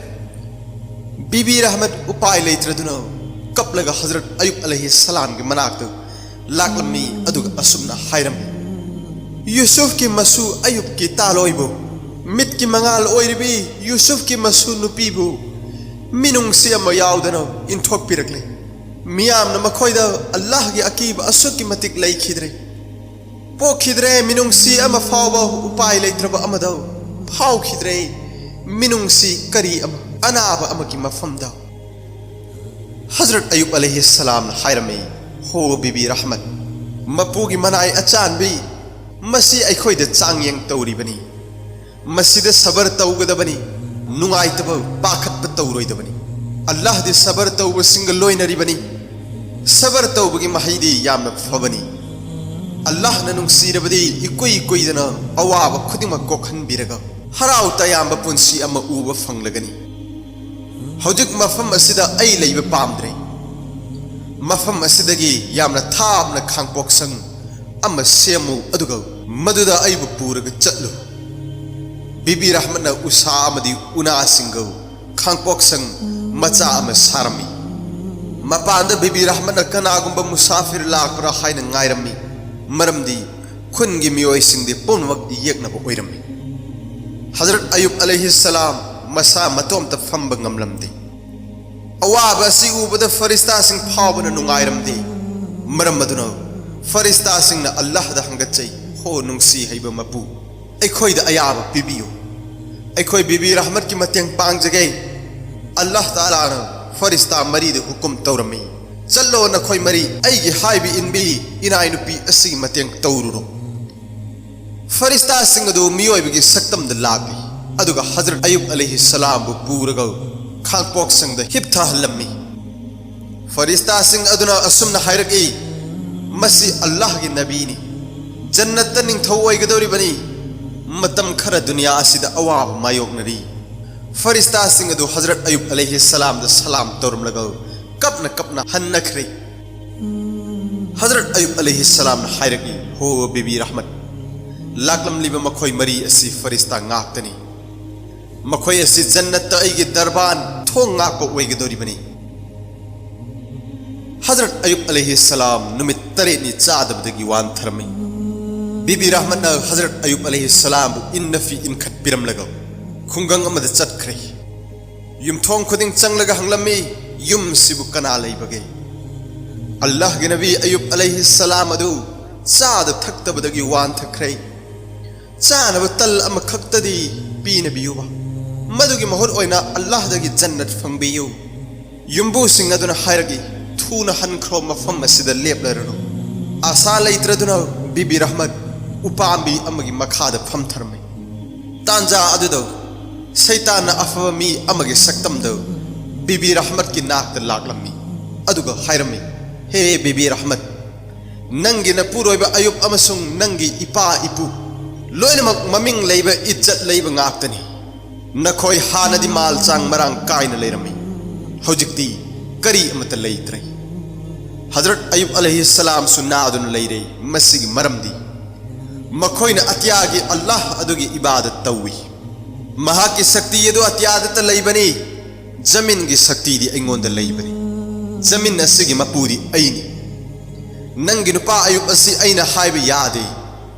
ꯕꯤꯕꯤ ꯔꯍꯃꯠ ꯎꯄꯥꯏ ꯂꯩꯇ꯭ꯔꯗꯨꯅ ꯀꯞꯂꯒ ꯍꯖꯔꯠ ꯑꯌꯨꯕ ꯑꯂꯩꯍꯤ ꯁꯂꯥꯝꯒꯤ ꯃꯅꯥꯛꯇ ꯂꯥꯛꯂꯝꯃꯤ꯫ ꯑꯗꯨꯒ ꯑꯁꯨꯝꯅ ꯍꯥꯏꯔꯝꯃꯤ, "ꯌꯨꯁꯨꯐꯀꯤ ꯃꯁꯨ ꯑꯌꯨꯕꯀꯤ ꯇꯥꯂꯣꯏꯕꯨ, ꯃꯤꯠꯀꯤ ꯃꯉꯥꯜ ꯑꯣꯏꯔꯤꯕꯤ ꯌꯨꯁꯨꯐꯀꯤ ꯃꯁꯨ ꯅꯨꯄꯤꯕꯨ ꯃꯤꯅꯨꯡꯁꯤ ꯑꯃ ꯌꯥꯎꯗꯅ ꯏꯟꯊꯣꯛꯄꯤꯔꯛꯂꯦ꯫ ꯃꯤꯌꯥꯝꯅ ꯃꯈꯣꯏꯗ ꯑꯜꯂꯥꯍꯒꯤ ꯑꯀꯤꯕ ꯑꯁꯨꯛꯀꯤ ꯃꯇꯤꯛ ꯂꯩꯈꯤꯗ꯭ꯔꯦ꯫ ꯄꯣꯛꯈꯤꯗ꯭ꯔꯦ ꯃꯤꯅꯨꯡꯁꯤ ꯑꯃ ꯐꯥꯎꯕ ꯎꯄꯥꯏ ꯂꯩꯇ꯭ꯔꯕ ꯑꯃꯗ ꯐꯥꯎꯈꯤꯗ꯭ꯔꯦ꯫ ꯃꯤꯅꯨꯡꯁꯤ ꯀꯔꯤ ꯑꯃ? ꯑꯅꯥꯕ ꯑꯃꯒꯤ ꯃꯐꯝꯗ?" ꯍꯖꯔꯠ ꯑꯌꯨꯕ ꯑꯂꯩꯍꯤ ꯁꯂꯥꯝꯅ ꯍꯥꯏꯔꯝꯃꯤ, "ꯍꯣ ꯕꯤꯕꯤ ꯔꯍꯃꯠ, ꯃꯄꯨꯒꯤ ꯃꯅꯥꯏ ꯑꯆꯥꯟꯕꯤ, ꯃꯁꯤ ꯑꯩꯈꯣꯏꯗ ꯆꯥꯡꯌꯦꯡ ꯇꯧꯔꯤꯕꯅꯤ꯫ ꯃꯁꯤꯗ ꯁꯕꯔ ꯇꯧꯒꯗꯕꯅꯤ, ꯅꯨꯡꯉꯥꯏꯇꯕ, ꯄꯥꯈꯠꯄ ꯇꯧꯔꯣꯏꯗꯕꯅꯤ꯫ ꯑꯜꯂꯥꯍꯗꯤ ꯁꯕꯔ ꯇꯧꯕꯁꯤꯡꯒ ꯂꯣꯏꯅꯔꯤꯕꯅꯤ꯫ ꯁꯕꯔ ꯇꯧꯕꯒꯤ ꯃꯍꯩꯗꯤ ꯌꯥꯝꯅ ꯐꯕꯅꯤ꯫ ꯑꯜꯂꯥꯍꯅ ꯅꯨꯡꯁꯤꯔꯕꯗꯤ ꯏꯀꯨꯏ ꯀꯨꯏꯗꯅ ꯑꯋꯥꯕ ꯈꯨꯗꯤꯡꯃꯛ ꯀꯣꯛꯍꯟꯕꯤꯔꯒ ꯍꯔꯥꯎ ꯇꯌꯥꯝꯕ ꯄꯨꯟꯁꯤ ꯑꯃ ꯎꯕ ꯐꯪꯂꯒꯅꯤ꯫ ꯍꯧꯖꯤꯛ ꯃꯐꯝ ꯑꯁꯤꯗ ꯑꯩ ꯂꯩꯕ ꯄꯥꯝꯗ꯭ꯔꯦ꯫ ꯃꯐꯝ ꯑꯁꯤꯗꯒꯤ ꯌꯥꯝꯅ ꯊꯥꯞꯅ ꯈꯥꯡꯄꯣꯛꯁꯪ ꯑꯃ ꯁꯦꯝꯃꯨ, ꯑꯗꯨꯒ ꯃꯗꯨꯗ ꯑꯩꯕꯨ ꯄꯨꯔꯒ ꯆꯠꯂꯨ꯫" ꯕꯤꯕꯤ ꯔꯍꯃꯠꯅ ꯎꯁꯥ ꯑꯃꯗꯤ ꯎꯅꯥꯁꯤꯡꯒ ꯈꯥꯡꯄꯣꯛꯁꯪ ꯃꯆꯥ ꯑꯃ ꯁꯥꯔꯝꯃꯤ꯫ ꯃꯄꯥꯟꯗ ꯕꯤꯕꯤ ꯔꯍꯃꯠꯅ ꯀꯅꯥꯒꯨꯝꯕ ꯃꯨꯁꯥꯐꯤꯔ ꯂꯥꯛꯄ꯭ꯔꯥ ꯍꯥꯏꯅ ꯉꯥꯏꯔꯝꯃꯤ, ꯃꯔꯝꯗꯤ ꯈꯨꯟꯒꯤ ꯃꯤꯑꯣꯏꯁꯤꯡꯗꯤ ꯄꯨꯝꯅꯃꯛ ꯌꯦꯛꯅꯕ ꯑꯣꯏꯔꯝꯃꯤ꯫ ꯍꯖꯔꯠ ꯑꯌꯨꯕ ꯑꯂꯩꯍꯤ ꯁꯂꯥꯝ ꯃꯁꯥ ꯃꯇꯣꯝꯇ ꯐꯝꯕ ꯉꯝꯂꯝꯗꯦ꯫ ꯑꯋꯥꯕ ꯑꯁꯤ ꯎꯕꯗ ꯐꯔꯤꯁꯇꯥꯁꯤꯡ ꯐꯥꯎꯕꯅ ꯅꯨꯡꯉꯥꯏꯔꯝꯗꯦ꯫ ꯃꯔꯝ ꯑꯗꯨꯅ ꯐꯔꯤꯁꯇꯥꯁꯤꯡꯅ ꯑꯜꯂꯥꯍꯗ ꯍꯪꯒꯠꯆꯩ, "ꯍꯣ ꯅꯨꯡꯁꯤ ꯍꯩꯕ ꯃꯄꯨ, ꯑꯩꯈꯣꯏꯗ ꯑꯌꯥꯕ ꯄꯤꯕꯤꯌꯨ꯫ ꯑꯩꯈꯣꯏ ꯕꯤꯕꯤ ꯔꯍꯃꯠꯀꯤ ꯃꯇꯦꯡ ꯄꯥꯡꯖꯒꯦ꯫" ꯑꯜꯂꯥꯍ ꯇꯥꯂꯥꯅ ꯐꯔꯤꯁꯇꯥ ꯃꯔꯤꯗ ꯍꯨꯀꯨꯝ ꯇꯧꯔꯝꯃꯤ, "ꯆꯠꯂꯣ, ꯅꯈꯣꯏ ꯃꯔꯤ ꯑꯩꯒꯤ ꯍꯥꯏꯕ ꯏꯟꯕꯤ ꯏꯅꯥꯏ ꯅꯨꯄꯤ ꯑꯁꯤꯒꯤ ꯃꯇꯦꯡ ꯇꯧꯔꯨꯔꯣ꯫" ꯐꯔꯤꯁꯇꯥꯁꯤꯡ ꯑꯗꯨ ꯃꯤꯑꯣꯏꯕꯒꯤ ꯁꯛꯇꯝꯗ ꯂꯥꯛꯂꯤ, ꯑꯗꯨꯒ ꯍꯖꯔꯠ ꯑꯌꯨꯕ ꯑꯂꯩꯍꯤ ꯁꯂꯥꯝꯕꯨ ꯄꯨꯔꯒ ꯈꯥꯡꯄꯣꯛꯁꯪꯗ ꯍꯤꯞꯊꯍꯜꯂꯝꯃꯤ꯫ ꯐꯔꯤꯁꯇꯥꯁꯤꯡ ꯑꯗꯨꯅ ꯑꯁꯨꯝꯅ ꯍꯥꯏꯔꯛꯏ, "ꯃꯁꯤ ꯑꯜꯂꯥꯍꯒꯤ ꯅꯕꯤꯅꯤ, ꯖꯟꯅꯠꯇ ꯅꯤꯡꯊꯧ ꯑꯣꯏꯒꯗꯧꯔꯤꯕꯅꯤ, ꯃꯇꯝ ꯈꯔ ꯗꯨꯅꯤꯌꯥ ꯑꯁꯤꯗ ꯑꯋꯥꯕ ꯃꯥꯌꯣꯛꯅꯔꯤ꯫" ꯐꯔꯤꯁꯇꯥꯁꯤꯡ ꯑꯗꯨ ꯍꯖꯔꯠ ꯑꯌꯨꯕ ꯑꯂꯩꯍꯤ ꯁꯂꯥꯝꯗ ꯁꯂꯥꯝ ꯇꯧꯔꯝꯂꯒ ꯀꯞꯅ ꯀꯞꯅ ꯍꯟꯅꯈ꯭ꯔꯦ꯫ ꯍꯖꯔꯠ ꯑꯌꯨꯕ ꯑꯂꯩꯍꯤ ꯁꯂꯥꯝꯅ ꯍꯥꯏꯔꯛꯏ, "ꯍꯣ ꯕꯤꯕꯤ ꯔꯍꯃꯠ, ꯂꯥꯛꯂꯝꯂꯤꯕ ꯃꯈꯣꯏ ꯃꯔꯤ ꯑꯁꯤ ꯐꯔꯤꯁꯇꯥ ꯉꯥꯛꯇꯅꯤ꯫ ꯃꯈꯣꯏ ꯑꯁꯤ ꯖꯟꯅꯠꯇ ꯑꯩꯒꯤ ꯗꯔꯕꯥꯟ ꯊꯣꯡ ꯉꯥꯛꯄ ꯑꯣꯏꯒꯗꯧꯔꯤꯕꯅꯤ꯫ ꯍꯖꯔꯠ ꯑꯌꯨꯕ ꯑꯂꯩꯍꯤ ꯁꯂꯥꯝ ꯅꯨꯃꯤꯠ ꯇꯔꯦꯠꯅꯤ ꯆꯥꯗꯕꯗꯒꯤ ꯋꯥꯟꯊꯔꯝꯃꯤ꯫ ꯕꯤꯕꯤ ꯔꯍꯃꯠꯅ ꯍꯖꯔꯠ ꯑꯌꯨꯕ ꯑꯂꯩꯍꯤ ꯁꯂꯥꯝꯕꯨ ꯏꯟꯅꯐꯤ ꯏꯟꯈꯠꯄꯤꯔꯝꯂꯒ ꯈꯨꯡꯒꯪ ꯑꯃꯗ ꯆꯠꯈ꯭ꯔꯦ꯫ ꯌꯨꯝꯊꯣꯡ ꯈꯨꯗꯤꯡ ꯆꯪꯂꯒ ꯍꯪꯂꯝꯃꯤ, "ꯌꯨꯝꯁꯤꯕꯨ ꯀꯅꯥ ꯂꯩꯕꯒꯦ?" ꯑꯜꯂꯥꯍꯒꯤ ꯅꯕꯤ ꯑꯌꯨꯕ ꯑꯂꯩꯍꯤ ꯁꯂꯥꯝ ꯑꯗꯨ ꯆꯥꯗ ꯊꯛꯇꯕꯗꯒꯤ ꯋꯥꯟꯊꯈ꯭ꯔꯦ꯫ ꯆꯥꯅꯕ ꯇꯜ ꯑꯃꯈꯛꯇꯗꯤ ꯄꯤꯅꯕꯤꯌꯨꯕ, ꯃꯗꯨꯒꯤ ꯃꯍꯨꯠ ꯑꯣꯏꯅ ꯑꯜꯂꯥꯍꯗꯒꯤ ꯖꯟꯅꯠ ꯐꯪꯕꯤꯌꯨ꯫ ꯌꯨꯝꯕꯨꯁꯤꯡ ꯑꯗꯨꯅ ꯍꯥꯏꯔꯛꯏ, "ꯊꯨꯅ ꯍꯟꯈ꯭ꯔꯣ, ꯃꯐꯝ ꯑꯁꯤꯗ ꯂꯦꯞꯂꯔꯅꯨ꯫" ꯑꯥꯁꯥ ꯂꯩꯇ꯭ꯔꯗꯨꯅ ꯕꯤꯕꯤ ꯔꯍꯃꯠ ꯎꯄꯥꯝꯕꯤ ꯑꯃꯒꯤ ꯃꯈꯥꯗ ꯐꯝꯊꯔꯝꯃꯤ꯫ ꯇꯥꯟꯖꯥ ꯑꯗꯨꯗ ꯁꯩꯇꯥꯟꯅ ꯑꯐꯕ ꯃꯤ ꯑꯃꯒꯤ ꯁꯛꯇꯝꯗ ꯕꯤꯕꯤ ꯔꯍꯃꯠꯀꯤ ꯅꯥꯛꯇ ꯂꯥꯛꯂꯝꯃꯤ, ꯑꯗꯨꯒ ꯍꯥꯏꯔꯝꯃꯤ, "ꯍꯦ ꯕꯤꯕꯤ ꯔꯍꯃꯠ, ꯅꯪꯒꯤ ꯅꯄꯨꯔꯣꯏꯕ ꯑꯌꯨꯕ ꯑꯃꯁꯨꯡ ꯅꯪꯒꯤ ꯏꯄꯥ ꯏꯄꯨ ꯂꯣꯏꯅꯃꯛ ꯃꯃꯤꯡ ꯂꯩꯕ, ꯏꯖꯠ ꯂꯩꯕ ꯉꯥꯛꯇꯅꯤ꯫ ꯅꯈꯣꯏ ꯍꯥꯟꯅꯗꯤ ꯃꯥꯜ ꯆꯥꯡ ꯃꯔꯥꯡ ꯀꯥꯏꯅ ꯂꯩꯔꯝꯃꯤ, ꯍꯧꯖꯤꯛꯇꯤ ꯀꯔꯤ ꯑꯃꯠꯇ ꯂꯩꯇ꯭ꯔꯦ꯫" ꯍꯖꯔꯠ ꯑꯌꯨꯕ ꯑꯂꯩꯍꯤ ꯁꯂꯥꯝꯁꯨ ꯅꯥꯗꯨꯅ ꯂꯩꯔꯦ꯫ ꯃꯁꯤꯒꯤ ꯃꯔꯝꯗꯤ ꯃꯈꯣꯏꯅ ꯑꯇꯤꯌꯥꯒꯤ ꯑꯜꯂꯥꯍ ꯑꯗꯨꯒꯤ ꯏꯕꯥꯗꯠ ꯇꯧꯏ꯫ ꯃꯍꯥꯛꯀꯤ ꯁꯛꯇꯤ ꯑꯗꯨ ꯑꯇꯤꯌꯥꯗꯇ ꯂꯩꯕꯅꯤ꯫ ꯖꯃꯤꯟꯒꯤ ꯁꯛꯇꯤꯗꯤ ꯑꯩꯉꯣꯟꯗ ꯂꯩꯕꯅꯤ꯫ ꯖꯃꯤꯟ ꯑꯁꯤꯒꯤ ꯃꯄꯨꯗꯤ ꯑꯩꯅꯤ꯫ ꯅꯪꯒꯤ ꯅꯨꯄꯥ ꯑꯌꯨꯕ ꯑꯁꯤ ꯑꯩꯅ ꯍꯥꯏꯕ ꯌꯥꯗꯦ,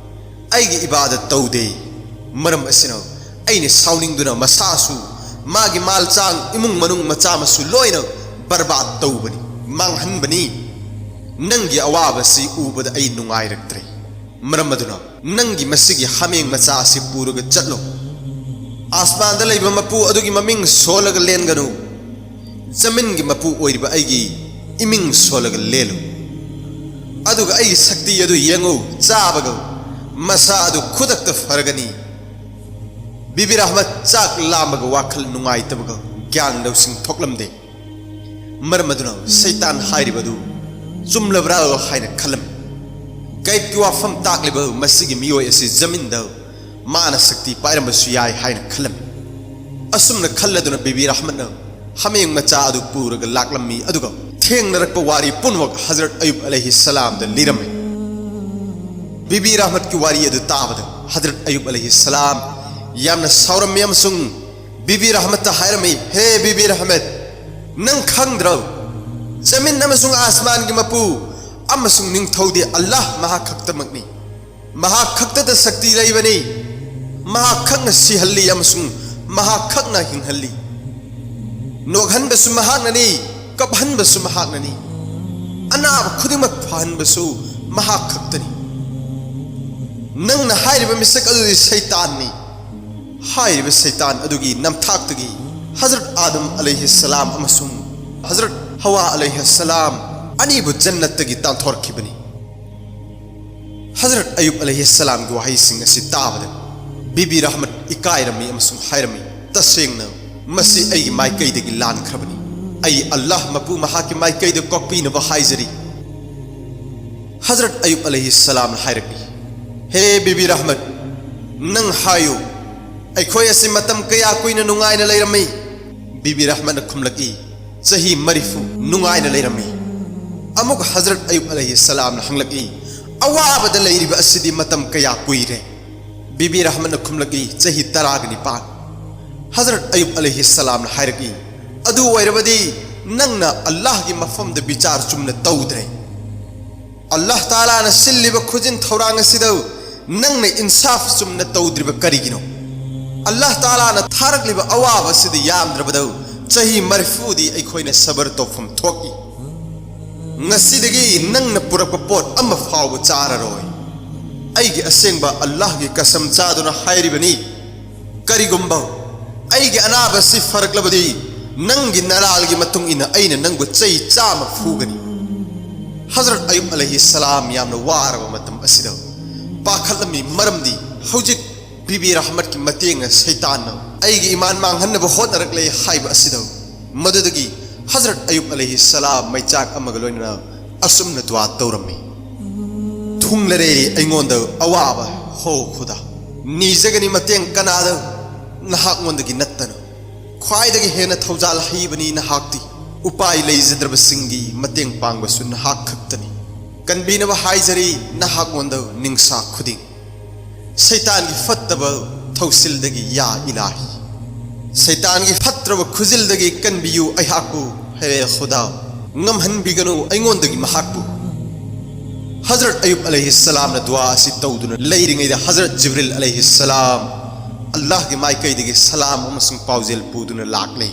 ꯑꯩꯒꯤ ꯏꯕꯥꯗꯠ ꯇꯧꯗꯦ꯫ ꯃꯔꯝ ꯑꯁꯤꯅ ꯑꯩꯅ ꯁꯥꯎꯅꯤꯡꯗꯨꯅ ꯃꯁꯥꯁꯨ, ꯃꯥꯒꯤ ꯃꯥꯜ ꯆꯥꯡ, ꯏꯃꯨꯡ ꯃꯅꯨꯡ, ꯃꯆꯥ ꯃꯁꯨ ꯂꯣꯏꯅ ꯕꯔꯕꯥꯗ ꯇꯧꯕꯅꯤ, ꯃꯥꯡꯍꯟꯕꯅꯤ꯫ ꯅꯪꯒꯤ ꯑꯋꯥꯕꯁꯤ ꯎꯕꯗ ꯑꯩ ꯅꯨꯡꯉꯥꯏꯔꯛꯇ꯭ꯔꯦ꯫ ꯃꯔꯝ ꯑꯗꯨꯅ ꯅꯪꯒꯤ ꯃꯁꯤꯒꯤ ꯍꯥꯃꯦꯡ ꯃꯆꯥ ꯑꯁꯤ ꯄꯨꯔꯒ ꯆꯠꯂꯣ꯫ ꯑꯥꯁꯃꯥꯟꯗ ꯂꯩꯕ ꯃꯄꯨ ꯑꯗꯨꯒꯤ ꯃꯃꯤꯡ ꯁꯣꯜꯂꯒ ꯂꯦꯟꯒꯅꯨ꯫ ꯖꯃꯤꯟꯒꯤ ꯃꯄꯨ ꯑꯣꯏꯔꯤꯕ ꯑꯩꯒꯤ ꯏꯃꯤꯡ ꯁꯣꯜꯂꯒ ꯂꯦꯜꯂꯨ꯫ ꯑꯗꯨꯒ ꯑꯩꯒꯤ ꯁꯛꯇꯤ ꯑꯗꯨ ꯌꯦꯡꯉꯨ, ꯆꯥꯕꯒ ꯃꯁꯥ ꯑꯗꯨ ꯈꯨꯗꯛꯇ ꯐꯔꯒꯅꯤ꯫ ꯕꯤꯕꯤ ꯔꯍꯃꯠ ꯆꯥꯛ ꯂꯥꯝꯕꯒ, ꯋꯥꯈꯜ ꯅꯨꯡꯉꯥꯏꯇꯕꯒ, ꯒ꯭ꯌꯥꯟ ꯂꯧꯁꯤꯡ ꯊꯣꯛꯂꯝꯗꯦ꯫ ꯃꯔꯝ ꯑꯗꯨꯅ ꯁꯩꯇꯥꯟ ꯍꯥꯏꯔꯤꯕ ꯑꯗꯨ ꯆꯨꯝꯂꯕ꯭ꯔꯥ ꯍꯥꯏꯅ ꯈꯜꯂꯝꯃꯤ꯫ ꯒꯥꯏꯕꯀꯤ ꯋꯥꯐꯝ ꯇꯥꯛꯂꯤꯕ ꯃꯁꯤꯒꯤ ꯃꯤꯑꯣꯏ ꯑꯁꯤ ꯖꯃꯤꯟꯗ ꯃꯥꯅ ꯁꯛꯇꯤ ꯄꯥꯏꯔꯝꯕꯁꯨ ꯌꯥꯏ ꯍꯥꯏꯅ ꯈꯜꯂꯝꯃꯤ꯫ ꯑꯁꯨꯝꯅ ꯈꯜꯂꯗꯨꯅ ꯕꯤꯕꯤ ꯔꯍꯃꯠꯅ ꯍꯥꯃꯦꯡ ꯃꯆꯥ ꯑꯗꯨ ꯄꯨꯔꯒ ꯂꯥꯛꯂꯝꯃꯤ, ꯑꯗꯨꯒ ꯊꯦꯡꯅꯔꯛꯄ ꯋꯥꯔꯤ ꯄꯨꯝꯅꯃꯛ ꯍꯖꯔꯠ ꯑꯌꯨꯕ ꯑꯂꯩꯍꯤ ꯁꯂꯥꯝꯗ ꯂꯤꯔꯝꯃꯤ꯫ ꯕꯤꯕꯤ ꯔꯍꯃꯠꯀꯤ ꯋꯥꯔꯤ ꯑꯗꯨ ꯇꯥꯕꯗ ꯍꯖꯔꯠ ꯑꯌꯨꯕ ꯑꯂꯩꯍꯤ ꯁꯂꯥꯝ ꯌꯥꯝꯅ ꯁꯥꯎꯔꯝꯃꯤ ꯑꯃꯁꯨꯡ ꯕꯤꯕꯤ ꯔꯍꯃꯠꯇ ꯍꯥꯏꯔꯝꯃꯤ, "ꯍꯦ ꯕꯤꯕꯤ ꯔꯍꯃꯠ, ꯅꯪ ꯈꯪꯗ꯭ꯔꯣ? ꯖꯃꯤꯟ ꯑꯃꯁꯨꯡ ꯑꯥꯁꯃꯥꯟꯒꯤ ꯃꯄꯨ ꯑꯃꯁꯨꯡ ꯅꯤꯡꯊꯧꯗꯤ ꯑꯜꯂꯥꯍ ꯃꯍꯥꯛ ꯈꯛꯇꯃꯛꯅꯤ꯫ ꯃꯍꯥꯛ ꯈꯛꯇꯗ ꯁꯛꯇꯤ ꯂꯩꯕꯅꯤ꯫ ꯃꯍꯥꯛ ꯈꯛꯅ ꯁꯤꯍꯜꯂꯤ ꯑꯃꯁꯨꯡ ꯃꯍꯥꯛ ꯈꯛꯅ ꯍꯤꯡꯍꯜꯂꯤ꯫ ꯅꯣꯛꯍꯟꯕꯁꯨ ꯃꯍꯥꯛꯅꯅꯤ, ꯀꯞꯍꯟꯕꯁꯨ ꯃꯍꯥꯛꯅꯅꯤ꯫ ꯑꯅꯥꯕ ꯈꯨꯗꯤꯡꯃꯛ ꯐꯍꯟꯕꯁꯨ ꯃꯍꯥꯛ ꯈꯛꯇꯅꯤ꯫ ꯅꯪꯅ ꯍꯥꯏꯔꯤꯕ ꯃꯤꯁꯛ ꯑꯗꯨꯗꯤ ꯁꯩꯇꯥꯟꯅꯤ꯫" ꯍꯥꯏꯔꯤꯕ ꯁꯩꯇꯥꯟ ꯑꯗꯨꯒꯤ ꯅꯝꯊꯥꯛꯇꯒꯤ ꯍꯖꯔꯠ ꯑꯥꯗꯝ ꯑꯂꯩꯍꯤꯁꯁꯂꯥꯝ ꯑꯃꯁꯨꯡ ꯍꯖꯔꯠ ꯍꯋꯥ ꯑꯂꯩꯍꯤꯁꯁꯂꯥꯝ ꯑꯅꯤꯕꯨ ꯖꯟꯅꯠꯇꯒꯤ ꯇꯥꯟꯊꯣꯔꯛꯈꯤꯕꯅꯤ꯫ ꯍꯖꯔꯠ ꯑꯌꯨꯕ ꯑꯂꯩꯍꯤꯁꯁꯂꯥꯝꯒꯤ ꯋꯥꯍꯩꯁꯤꯡ ꯑꯁꯤ ꯇꯥꯕꯗ ꯕꯤꯕꯤ ꯔꯍꯃꯠ ꯏꯀꯥꯏꯔꯝꯃꯤ ꯑꯃꯁꯨꯡ ꯍꯥꯏꯔꯝꯃꯤ, "ꯇꯁꯦꯡꯅ ꯃꯁꯤ ꯑꯩꯒꯤ ꯃꯥꯏꯀꯩꯗꯒꯤ ꯂꯥꯟꯈ꯭ꯔꯕꯅꯤ꯫ ꯑꯩ ꯑꯜꯂꯥꯍ ꯃꯄꯨ ꯃꯍꯥꯛꯀꯤ ꯃꯥꯏꯀꯩꯗ ꯀꯣꯛꯄꯤꯅꯕ ꯍꯥꯏꯖꯔꯤ꯫" ꯍꯖꯔꯠ ꯑꯌꯨꯕ ꯑꯂꯩꯍꯤꯁꯁꯂꯥꯝꯅ ꯍꯥꯏꯔꯛꯏ, "ꯍꯦ ꯕꯤꯕꯤ ꯔꯍꯃꯠ, ꯅꯪ ꯍꯥꯏꯌꯨ, ꯑꯩꯈꯣꯏ ꯑꯁꯤ ꯃꯇꯝ ꯀꯌꯥ ꯀꯨꯏꯅ ꯅꯨꯡꯉꯥꯏꯅ ꯂꯩꯔꯝꯃꯤ?" ꯕꯤꯕꯤ ꯔꯍꯃꯠꯅ ꯈꯨꯝꯂꯛꯏ, "ꯆꯍꯤ ꯃꯔꯤꯐꯨ ꯅꯨꯡꯉꯥꯏꯅ ꯂꯩꯔꯝꯃꯤ꯫" ꯑꯃꯨꯛ ꯍꯖꯔꯠ ꯑꯌꯨꯕ ꯑꯂꯩꯍꯤꯁꯁꯂꯥꯝꯅ ꯍꯪꯂꯛꯏ, "ꯑꯋꯥꯕꯗ ꯂꯩꯔꯤꯕ ꯑꯁꯤꯗꯤ ꯃꯇꯝ ꯀꯌꯥ ꯀꯨꯏꯔꯦ?" ꯕꯤꯕꯤ ꯔꯍꯃꯠꯅ ꯈꯨꯝꯂꯛꯏ, "ꯆꯍꯤ ꯇꯔꯥꯒ ꯅꯤꯄꯥꯟ꯫" ꯍꯖꯔꯠ ꯑꯌꯨꯕ ꯑꯂꯩꯍꯤꯁꯁꯂꯥꯝꯅ ꯍꯥꯏꯔꯛꯏ, "ꯑꯗꯨ ꯑꯣꯏꯔꯕꯗꯤ ꯅꯪꯅ ꯑꯜꯂꯥꯍꯒꯤ ꯃꯐꯝꯗ ꯕꯤꯆꯥꯔ ꯆꯨꯝꯅ ꯇꯧꯗ꯭ꯔꯦ꯫ ꯑꯜꯂꯥꯍ ꯇꯥꯂꯥꯅ ꯁꯤꯜꯂꯤꯕ ꯈꯨꯖꯤꯟ ꯊꯧꯔꯥꯡ ꯑꯁꯤꯗ ꯅꯪꯅ ꯏꯟꯁꯥꯐ ꯆꯨꯝꯅ ꯇꯧꯗ꯭ꯔꯤꯕ ꯀꯔꯤꯒꯤꯅꯣ? ꯑꯜꯂꯥꯍ ꯇꯥꯂꯥꯅ ꯊꯥꯔꯛꯂꯤꯕ ꯑꯋꯥꯕ ꯑꯁꯤꯗ ꯌꯥꯝꯗ꯭ꯔꯕꯗ ꯆꯍꯤ ꯃꯔꯤꯐꯨꯗꯤ ꯑꯩꯈꯣꯏꯅ ꯁꯕꯔ ꯇꯧꯐꯝ ꯊꯣꯛꯏ꯫ ꯉꯁꯤꯗꯒꯤ ꯅꯪꯅ ꯄꯨꯔꯛꯄ ꯄꯣꯠ ꯑꯃ ꯐꯥꯎꯕ ꯆꯥꯔꯔꯣꯏ꯫ ꯑꯩꯒꯤ ꯑꯁꯦꯡꯕ ꯑꯜꯂꯥꯍꯒꯤ ꯀꯁꯝ ꯆꯥꯗꯨꯅ ꯍꯥꯏꯔꯤꯕꯅꯤ, ꯀꯔꯤꯒꯨꯝꯕ ꯑꯩꯒꯤ ꯑꯅꯥꯕ ꯑꯁꯤ ꯐꯔꯛꯂꯕꯗꯤ ꯅꯪꯒꯤ ꯅꯔꯥꯜꯒꯤ ꯃꯇꯨꯡ ꯏꯟꯅ ꯑꯩꯅ ꯅꯪꯕꯨ ꯆꯩ ꯆꯥꯝꯃ ꯐꯨꯒꯅꯤ꯫" ꯍꯖꯔꯠ ꯑꯌꯨꯕ ꯑꯂꯩꯍꯤꯁꯁꯂꯥꯝ ꯌꯥꯝꯅ ꯋꯥꯔꯕ ꯃꯇꯝ ꯑꯁꯤꯗ ꯄꯥꯈꯠꯂꯝꯃꯤ, ꯃꯔꯝꯗꯤ ꯍꯧꯖꯤꯛ ꯕꯤꯕꯤ ꯔꯍꯃꯠꯀꯤ ꯃꯇꯦꯡꯅ ꯁꯩꯇꯥꯟꯅ ꯑꯩꯒꯤ ꯏꯃꯥꯟ ꯃꯥꯡꯍꯟꯅꯕ ꯍꯣꯠꯅꯔꯛꯂꯦ ꯍꯥꯏꯕ ꯑꯁꯤꯗ꯫ ꯃꯗꯨꯗꯒꯤ ꯍꯖꯔꯠ ꯑꯌꯨꯕ ꯑꯂꯩꯍꯤꯁꯁꯂꯥꯝ ꯃꯩꯆꯥꯛ ꯑꯃꯒ ꯂꯣꯏꯅꯅ ꯑꯁꯨꯝꯅ ꯗꯨꯋꯥ ꯇꯧꯔꯝꯃꯤ, "ꯊꯨꯡꯂꯔꯦ ꯑꯩꯉꯣꯟꯗ ꯑꯋꯥꯕ, ꯍꯣ ꯈꯨꯗꯥ꯫ ꯅꯤꯖꯒꯅꯤ ꯃꯇꯦꯡ ꯀꯅꯥꯗ? ꯅꯍꯥꯛꯉꯣꯟꯗꯒꯤ ꯅꯠꯇꯅ꯫ ꯈ꯭ꯋꯥꯏꯗꯒꯤ ꯍꯦꯟꯅ ꯊꯧꯖꯥꯜ ꯍꯩꯕꯅꯤ ꯅꯍꯥꯛꯇꯤ꯫ ꯎꯄꯥꯏ ꯂꯩꯖꯗ꯭ꯔꯕꯁꯤꯡꯒꯤ ꯃꯇꯦꯡ ꯄꯥꯡꯕꯁꯨ ꯅꯍꯥꯛ ꯈꯛꯇꯅꯤ꯫ ꯀꯟꯕꯤꯅꯕ ꯍꯥꯏꯖꯔꯤ ꯅꯍꯥꯛꯉꯣꯟꯗ ꯅꯤꯡꯁꯥ ꯈꯨꯗꯤꯡ꯫ ꯁꯩꯇꯥꯟꯒꯤ ꯐꯠꯇꯕ ꯊꯧꯁꯤꯜꯗꯒꯤ ꯌꯥ ꯏꯂꯥꯍꯤ꯫ ꯁꯩꯇꯥꯟꯒꯤ ꯐꯠꯇ꯭ꯔꯕ ꯈꯨꯖꯤꯜꯗꯒꯤ ꯀꯟꯕꯤꯌꯨ ꯑꯩꯍꯥꯛꯄꯨ, ꯍꯦ ꯈꯨꯗꯥ꯫ ꯉꯝꯍꯟꯕꯤꯒꯅꯨ ꯑꯩꯉꯣꯟꯗꯒꯤ ꯃꯍꯥꯛꯄꯨ꯫ ꯍꯖꯔꯠ ꯑꯌꯨꯕ ꯑꯂꯩꯍꯤꯁꯁꯂꯥꯝꯅ ꯗꯨꯋꯥ ꯑꯁꯤ ꯇꯧꯗꯨꯅ ꯂꯩꯔꯤꯉꯩꯗ ꯍꯖꯔꯠ ꯖꯤꯕ꯭ꯔꯤꯜ ꯑꯂꯩꯍꯤꯁꯁꯂꯥꯝ ꯑꯜꯂꯥꯍꯒꯤ ꯃꯥꯏꯀꯩꯗꯒꯤ ꯁꯂꯥꯝ ꯑꯃꯁꯨꯡ ꯄꯥꯎꯖꯦꯜ ꯄꯨꯗꯨꯅ ꯂꯥꯛꯂꯦ꯫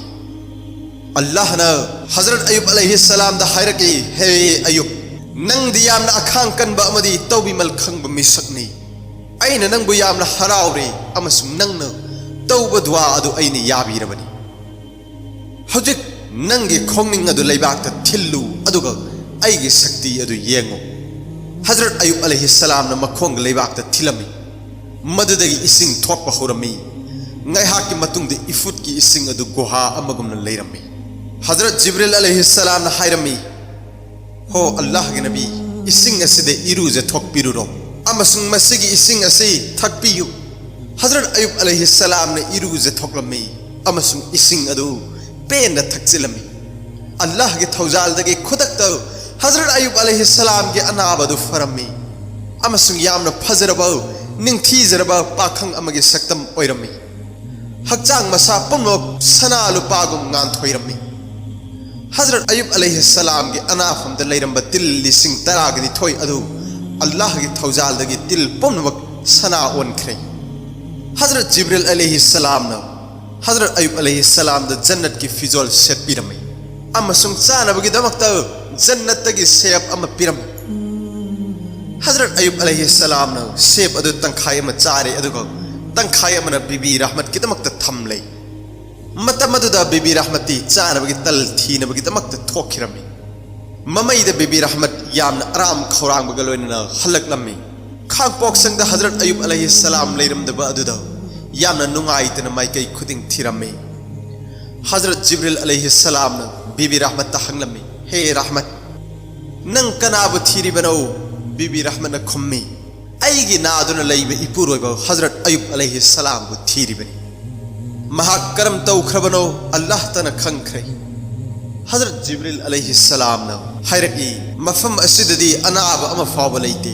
ꯑꯜꯂꯥꯍꯅ ꯍꯖꯔꯠ ꯑꯌꯨꯕ ꯑꯂꯩꯍꯤꯁꯁꯂꯥꯝꯗ ꯍꯥꯏꯔꯛꯏ, ꯍꯦ ꯑꯌꯨꯕ, ꯅꯪꯗꯤ ꯌꯥꯝꯅ ꯑꯈꯥꯡ ꯀꯟꯕ ꯑꯃꯗꯤ ꯇꯧꯕꯤꯃꯜ ꯈꯪꯕ ꯃꯤꯁꯛꯅꯤ꯫ ꯑꯩꯅ ꯅꯪꯕꯨ ꯌꯥꯝꯅ ꯍꯔꯥꯎꯔꯦ ꯑꯃꯁꯨꯡ ꯅꯪꯅ ꯇꯧꯕ ꯗꯨꯋꯥ ꯑꯗꯨ ꯑꯩꯅ ꯌꯥꯕꯤꯔꯕꯅꯤ꯫ ꯍꯧꯖꯤꯛ ꯅꯪꯒꯤ ꯈꯣꯡꯅꯤꯡ ꯑꯗꯨ ꯂꯩꯕꯥꯛꯇ ꯊꯤꯜꯂꯨ, ꯑꯗꯨꯒ ꯑꯩꯒꯤ ꯁꯛꯇꯤ ꯑꯗꯨ ꯌꯦꯡꯉꯨ꯫ ꯍꯖꯔꯠ ꯑꯌꯨꯕ ꯑꯂꯩꯍꯤꯁꯁꯂꯥꯝꯅ ꯃꯈꯣꯡꯒ ꯂꯩꯕꯥꯛꯇ ꯊꯤꯜꯂꯝꯃꯤ꯫ ꯃꯗꯨꯗꯒꯤ ꯏꯁꯤꯡ ꯊꯣꯛꯄ ꯍꯧꯔꯝꯃꯤ꯫ ꯉꯥꯏꯍꯥꯛꯀꯤ ꯃꯇꯨꯡꯗ ꯏꯐꯨꯠꯀꯤ ꯏꯁꯤꯡ ꯑꯗꯨ ꯒꯨꯍꯥ ꯑꯃꯒꯨꯝꯅ ꯂꯩꯔꯝꯃꯤ꯫ ꯍꯖꯔꯠ ꯖꯤꯕ꯭ꯔꯤꯜ ꯑꯂꯩꯍꯤꯁꯁꯂꯥꯝꯅ ꯍꯥꯏꯔꯝꯃꯤ, ꯍꯣ ꯑꯜꯂꯥꯍꯒꯤ ꯅꯕꯤ, ꯏꯁꯤꯡ ꯑꯁꯤꯗ ꯏꯔꯨꯖꯊꯣꯛꯄꯤꯔꯨꯔꯣ ꯑꯃꯁꯨꯡ ꯃꯁꯤꯒꯤ ꯏꯁꯤꯡ ꯑꯁꯤ ꯊꯛꯄꯤꯌꯨ꯫ ꯍꯖꯔꯠ ꯑꯌꯨꯕ ꯑꯂꯩꯍꯤꯁꯁꯂꯥꯝꯅ ꯏꯔꯨꯖꯊꯣꯛꯂꯝꯃꯤ ꯑꯃꯁꯨꯡ ꯏꯁꯤꯡ ꯑꯗꯨ ꯄꯦꯟꯅ ꯊꯛꯆꯤꯜꯂꯝꯃꯤ꯫ ꯑꯜꯂꯥꯍꯒꯤ ꯊꯧꯖꯥꯜꯗꯒꯤ ꯈꯨꯗꯛꯇ ꯍꯖꯔꯠ ꯑꯌꯨꯕ ꯑꯂꯩꯍꯤꯁꯁꯂꯥꯝꯒꯤ ꯑꯅꯥꯕ ꯑꯗꯨ ꯐꯔꯝꯃꯤ ꯑꯃꯁꯨꯡ ꯌꯥꯝꯅ ꯐꯖꯔꯕ, ꯅꯤꯡꯊꯤꯖꯔꯕ ꯄꯥꯈꯪ ꯑꯃꯒꯤ ꯁꯛꯇꯝ ꯑꯣꯏꯔꯝꯃꯤ꯫ ꯍꯛꯆꯥꯡ ꯃꯁꯥ ꯄꯨꯝꯅꯃꯛ ꯁꯅꯥ ꯂꯨꯄꯥꯒꯨꯝ ꯉꯥꯟꯊꯣꯏꯔꯝꯃꯤ꯫ ꯍꯖꯔꯠ ꯑꯌꯨꯕ ꯑꯂꯩꯍꯤꯁꯁꯂꯥꯝꯒꯤ ꯑꯅꯥꯐꯝꯗ ꯂꯩꯔꯝꯕ ꯇꯤꯜ ꯂꯤꯁꯤꯡ ꯇꯔꯥꯒ ꯅꯤꯊꯣꯏ ꯑꯗꯨ ꯑꯜꯂꯥꯍꯒꯤ ꯊꯧꯖꯥꯜꯗꯒꯤ ꯇꯤꯜ ꯄꯨꯝꯅꯃꯛ ꯁꯅꯥ ꯑꯣꯟꯈ꯭ꯔꯦ꯫ ꯍꯖꯔꯠ ꯖꯤꯕ꯭ꯔꯤꯜ ꯑꯂꯩꯍꯤꯁꯁꯂꯥꯝꯅ ꯍꯖꯔꯠ ꯑꯌꯨꯕ ꯑꯂꯩꯍꯤꯁꯁꯂꯥꯝꯗ ꯖꯟꯅꯠꯀꯤ ꯐꯤꯖꯣꯜ ꯁꯦꯠꯄꯤꯔꯝꯃꯤ ꯑꯃꯁꯨꯡ ꯆꯥꯅꯕꯒꯤꯗꯃꯛꯇ ꯖꯟꯅꯠꯇꯒꯤ ꯁꯦꯞ ꯑꯃ ꯄꯤꯔꯝꯃꯤ꯫ ꯍꯖꯔꯠ ꯑꯌꯨꯕ ꯑꯂꯩꯍꯤꯁꯁꯂꯥꯝꯅ ꯁꯦꯞ ꯑꯗꯨ ꯇꯪꯈꯥꯏ ꯑꯃ ꯆꯥꯔꯦ, ꯑꯗꯨꯒ ꯇꯪꯈꯥꯏ ꯑꯃꯅ ꯕꯤꯕꯤ ꯔꯍꯃꯠꯀꯤꯗꯃꯛꯇ ꯊꯝꯂꯦ꯫ ꯃꯇꯝ ꯑꯗꯨꯗ ꯕꯤꯕꯤ ꯔꯍꯃꯠꯇꯤ ꯆꯥꯅꯕꯒꯤ ꯇꯜ ꯊꯤꯅꯕꯒꯤꯗꯃꯛꯇ ꯊꯣꯛꯈꯤꯔꯝꯃꯤ꯫ ꯃꯃꯩꯗ ꯕꯤꯕꯤ ꯔꯍꯃꯠ ꯌꯥꯝꯅ ꯑꯔꯥꯝ ꯈꯧꯔꯥꯡꯕꯒ ꯂꯣꯏꯅꯅ ꯍꯜꯂꯛꯂꯝꯃꯤ꯫ ꯈꯥꯡꯄꯣꯛꯁꯪꯗ ꯍꯖꯔꯠ ꯑꯌꯨꯕ ꯑꯂꯩꯍꯤꯁꯁꯂꯥꯝ ꯂꯩꯔꯝꯗꯕ ꯑꯗꯨꯗ ꯌꯥꯝꯅ ꯅꯨꯡꯉꯥꯏꯇꯅ ꯃꯥꯏꯀꯩ ꯈꯨꯗꯤꯡ ꯊꯤꯔꯝꯃꯤ꯫ ꯍꯖꯔꯠ ꯖꯤꯕ꯭ꯔꯤꯜ ꯑꯂꯩꯍꯤꯁꯁꯂꯥꯝꯅ ꯕꯤꯕꯤ ꯔꯍꯃꯠꯇ ꯍꯪꯂꯝꯃꯤ, ꯍꯦ ꯔꯍꯃꯠ, ꯅꯪ ꯀꯅꯥꯕꯨ ꯊꯤꯔꯤꯕꯅꯣ? ꯕꯤꯕꯤ ꯔꯍꯃꯠꯅ ꯈꯨꯝꯃꯤ, ꯑꯩꯒꯤ ꯅꯥꯗꯨꯅ ꯂꯩꯕ ꯏꯄꯨꯔꯣꯏꯕ ꯍꯖꯔꯠ ꯑꯌꯨꯕ ꯑꯂꯩꯍꯤꯁꯁꯂꯥꯝꯕꯨ ꯊꯤꯔꯤꯕꯅꯤ꯫ ꯃꯍꯥꯛ ꯀꯔꯝ ꯇꯧꯈ꯭ꯔꯕꯅꯣ ꯑꯜꯂꯥꯍꯇꯅ ꯈꯪꯈ꯭ꯔꯦ꯫ ꯍꯖꯔꯠ ꯖꯤꯕ꯭ꯔꯤꯜ ꯑꯂꯩꯍꯤꯁꯁꯂꯥꯝꯅ ꯍꯥꯏꯔꯛꯏ, ꯃꯐꯝ ꯑꯁꯤꯗꯗꯤ ꯑꯅꯥꯕ ꯑꯃ ꯐꯥꯎꯕ ꯂꯩꯇꯦ꯫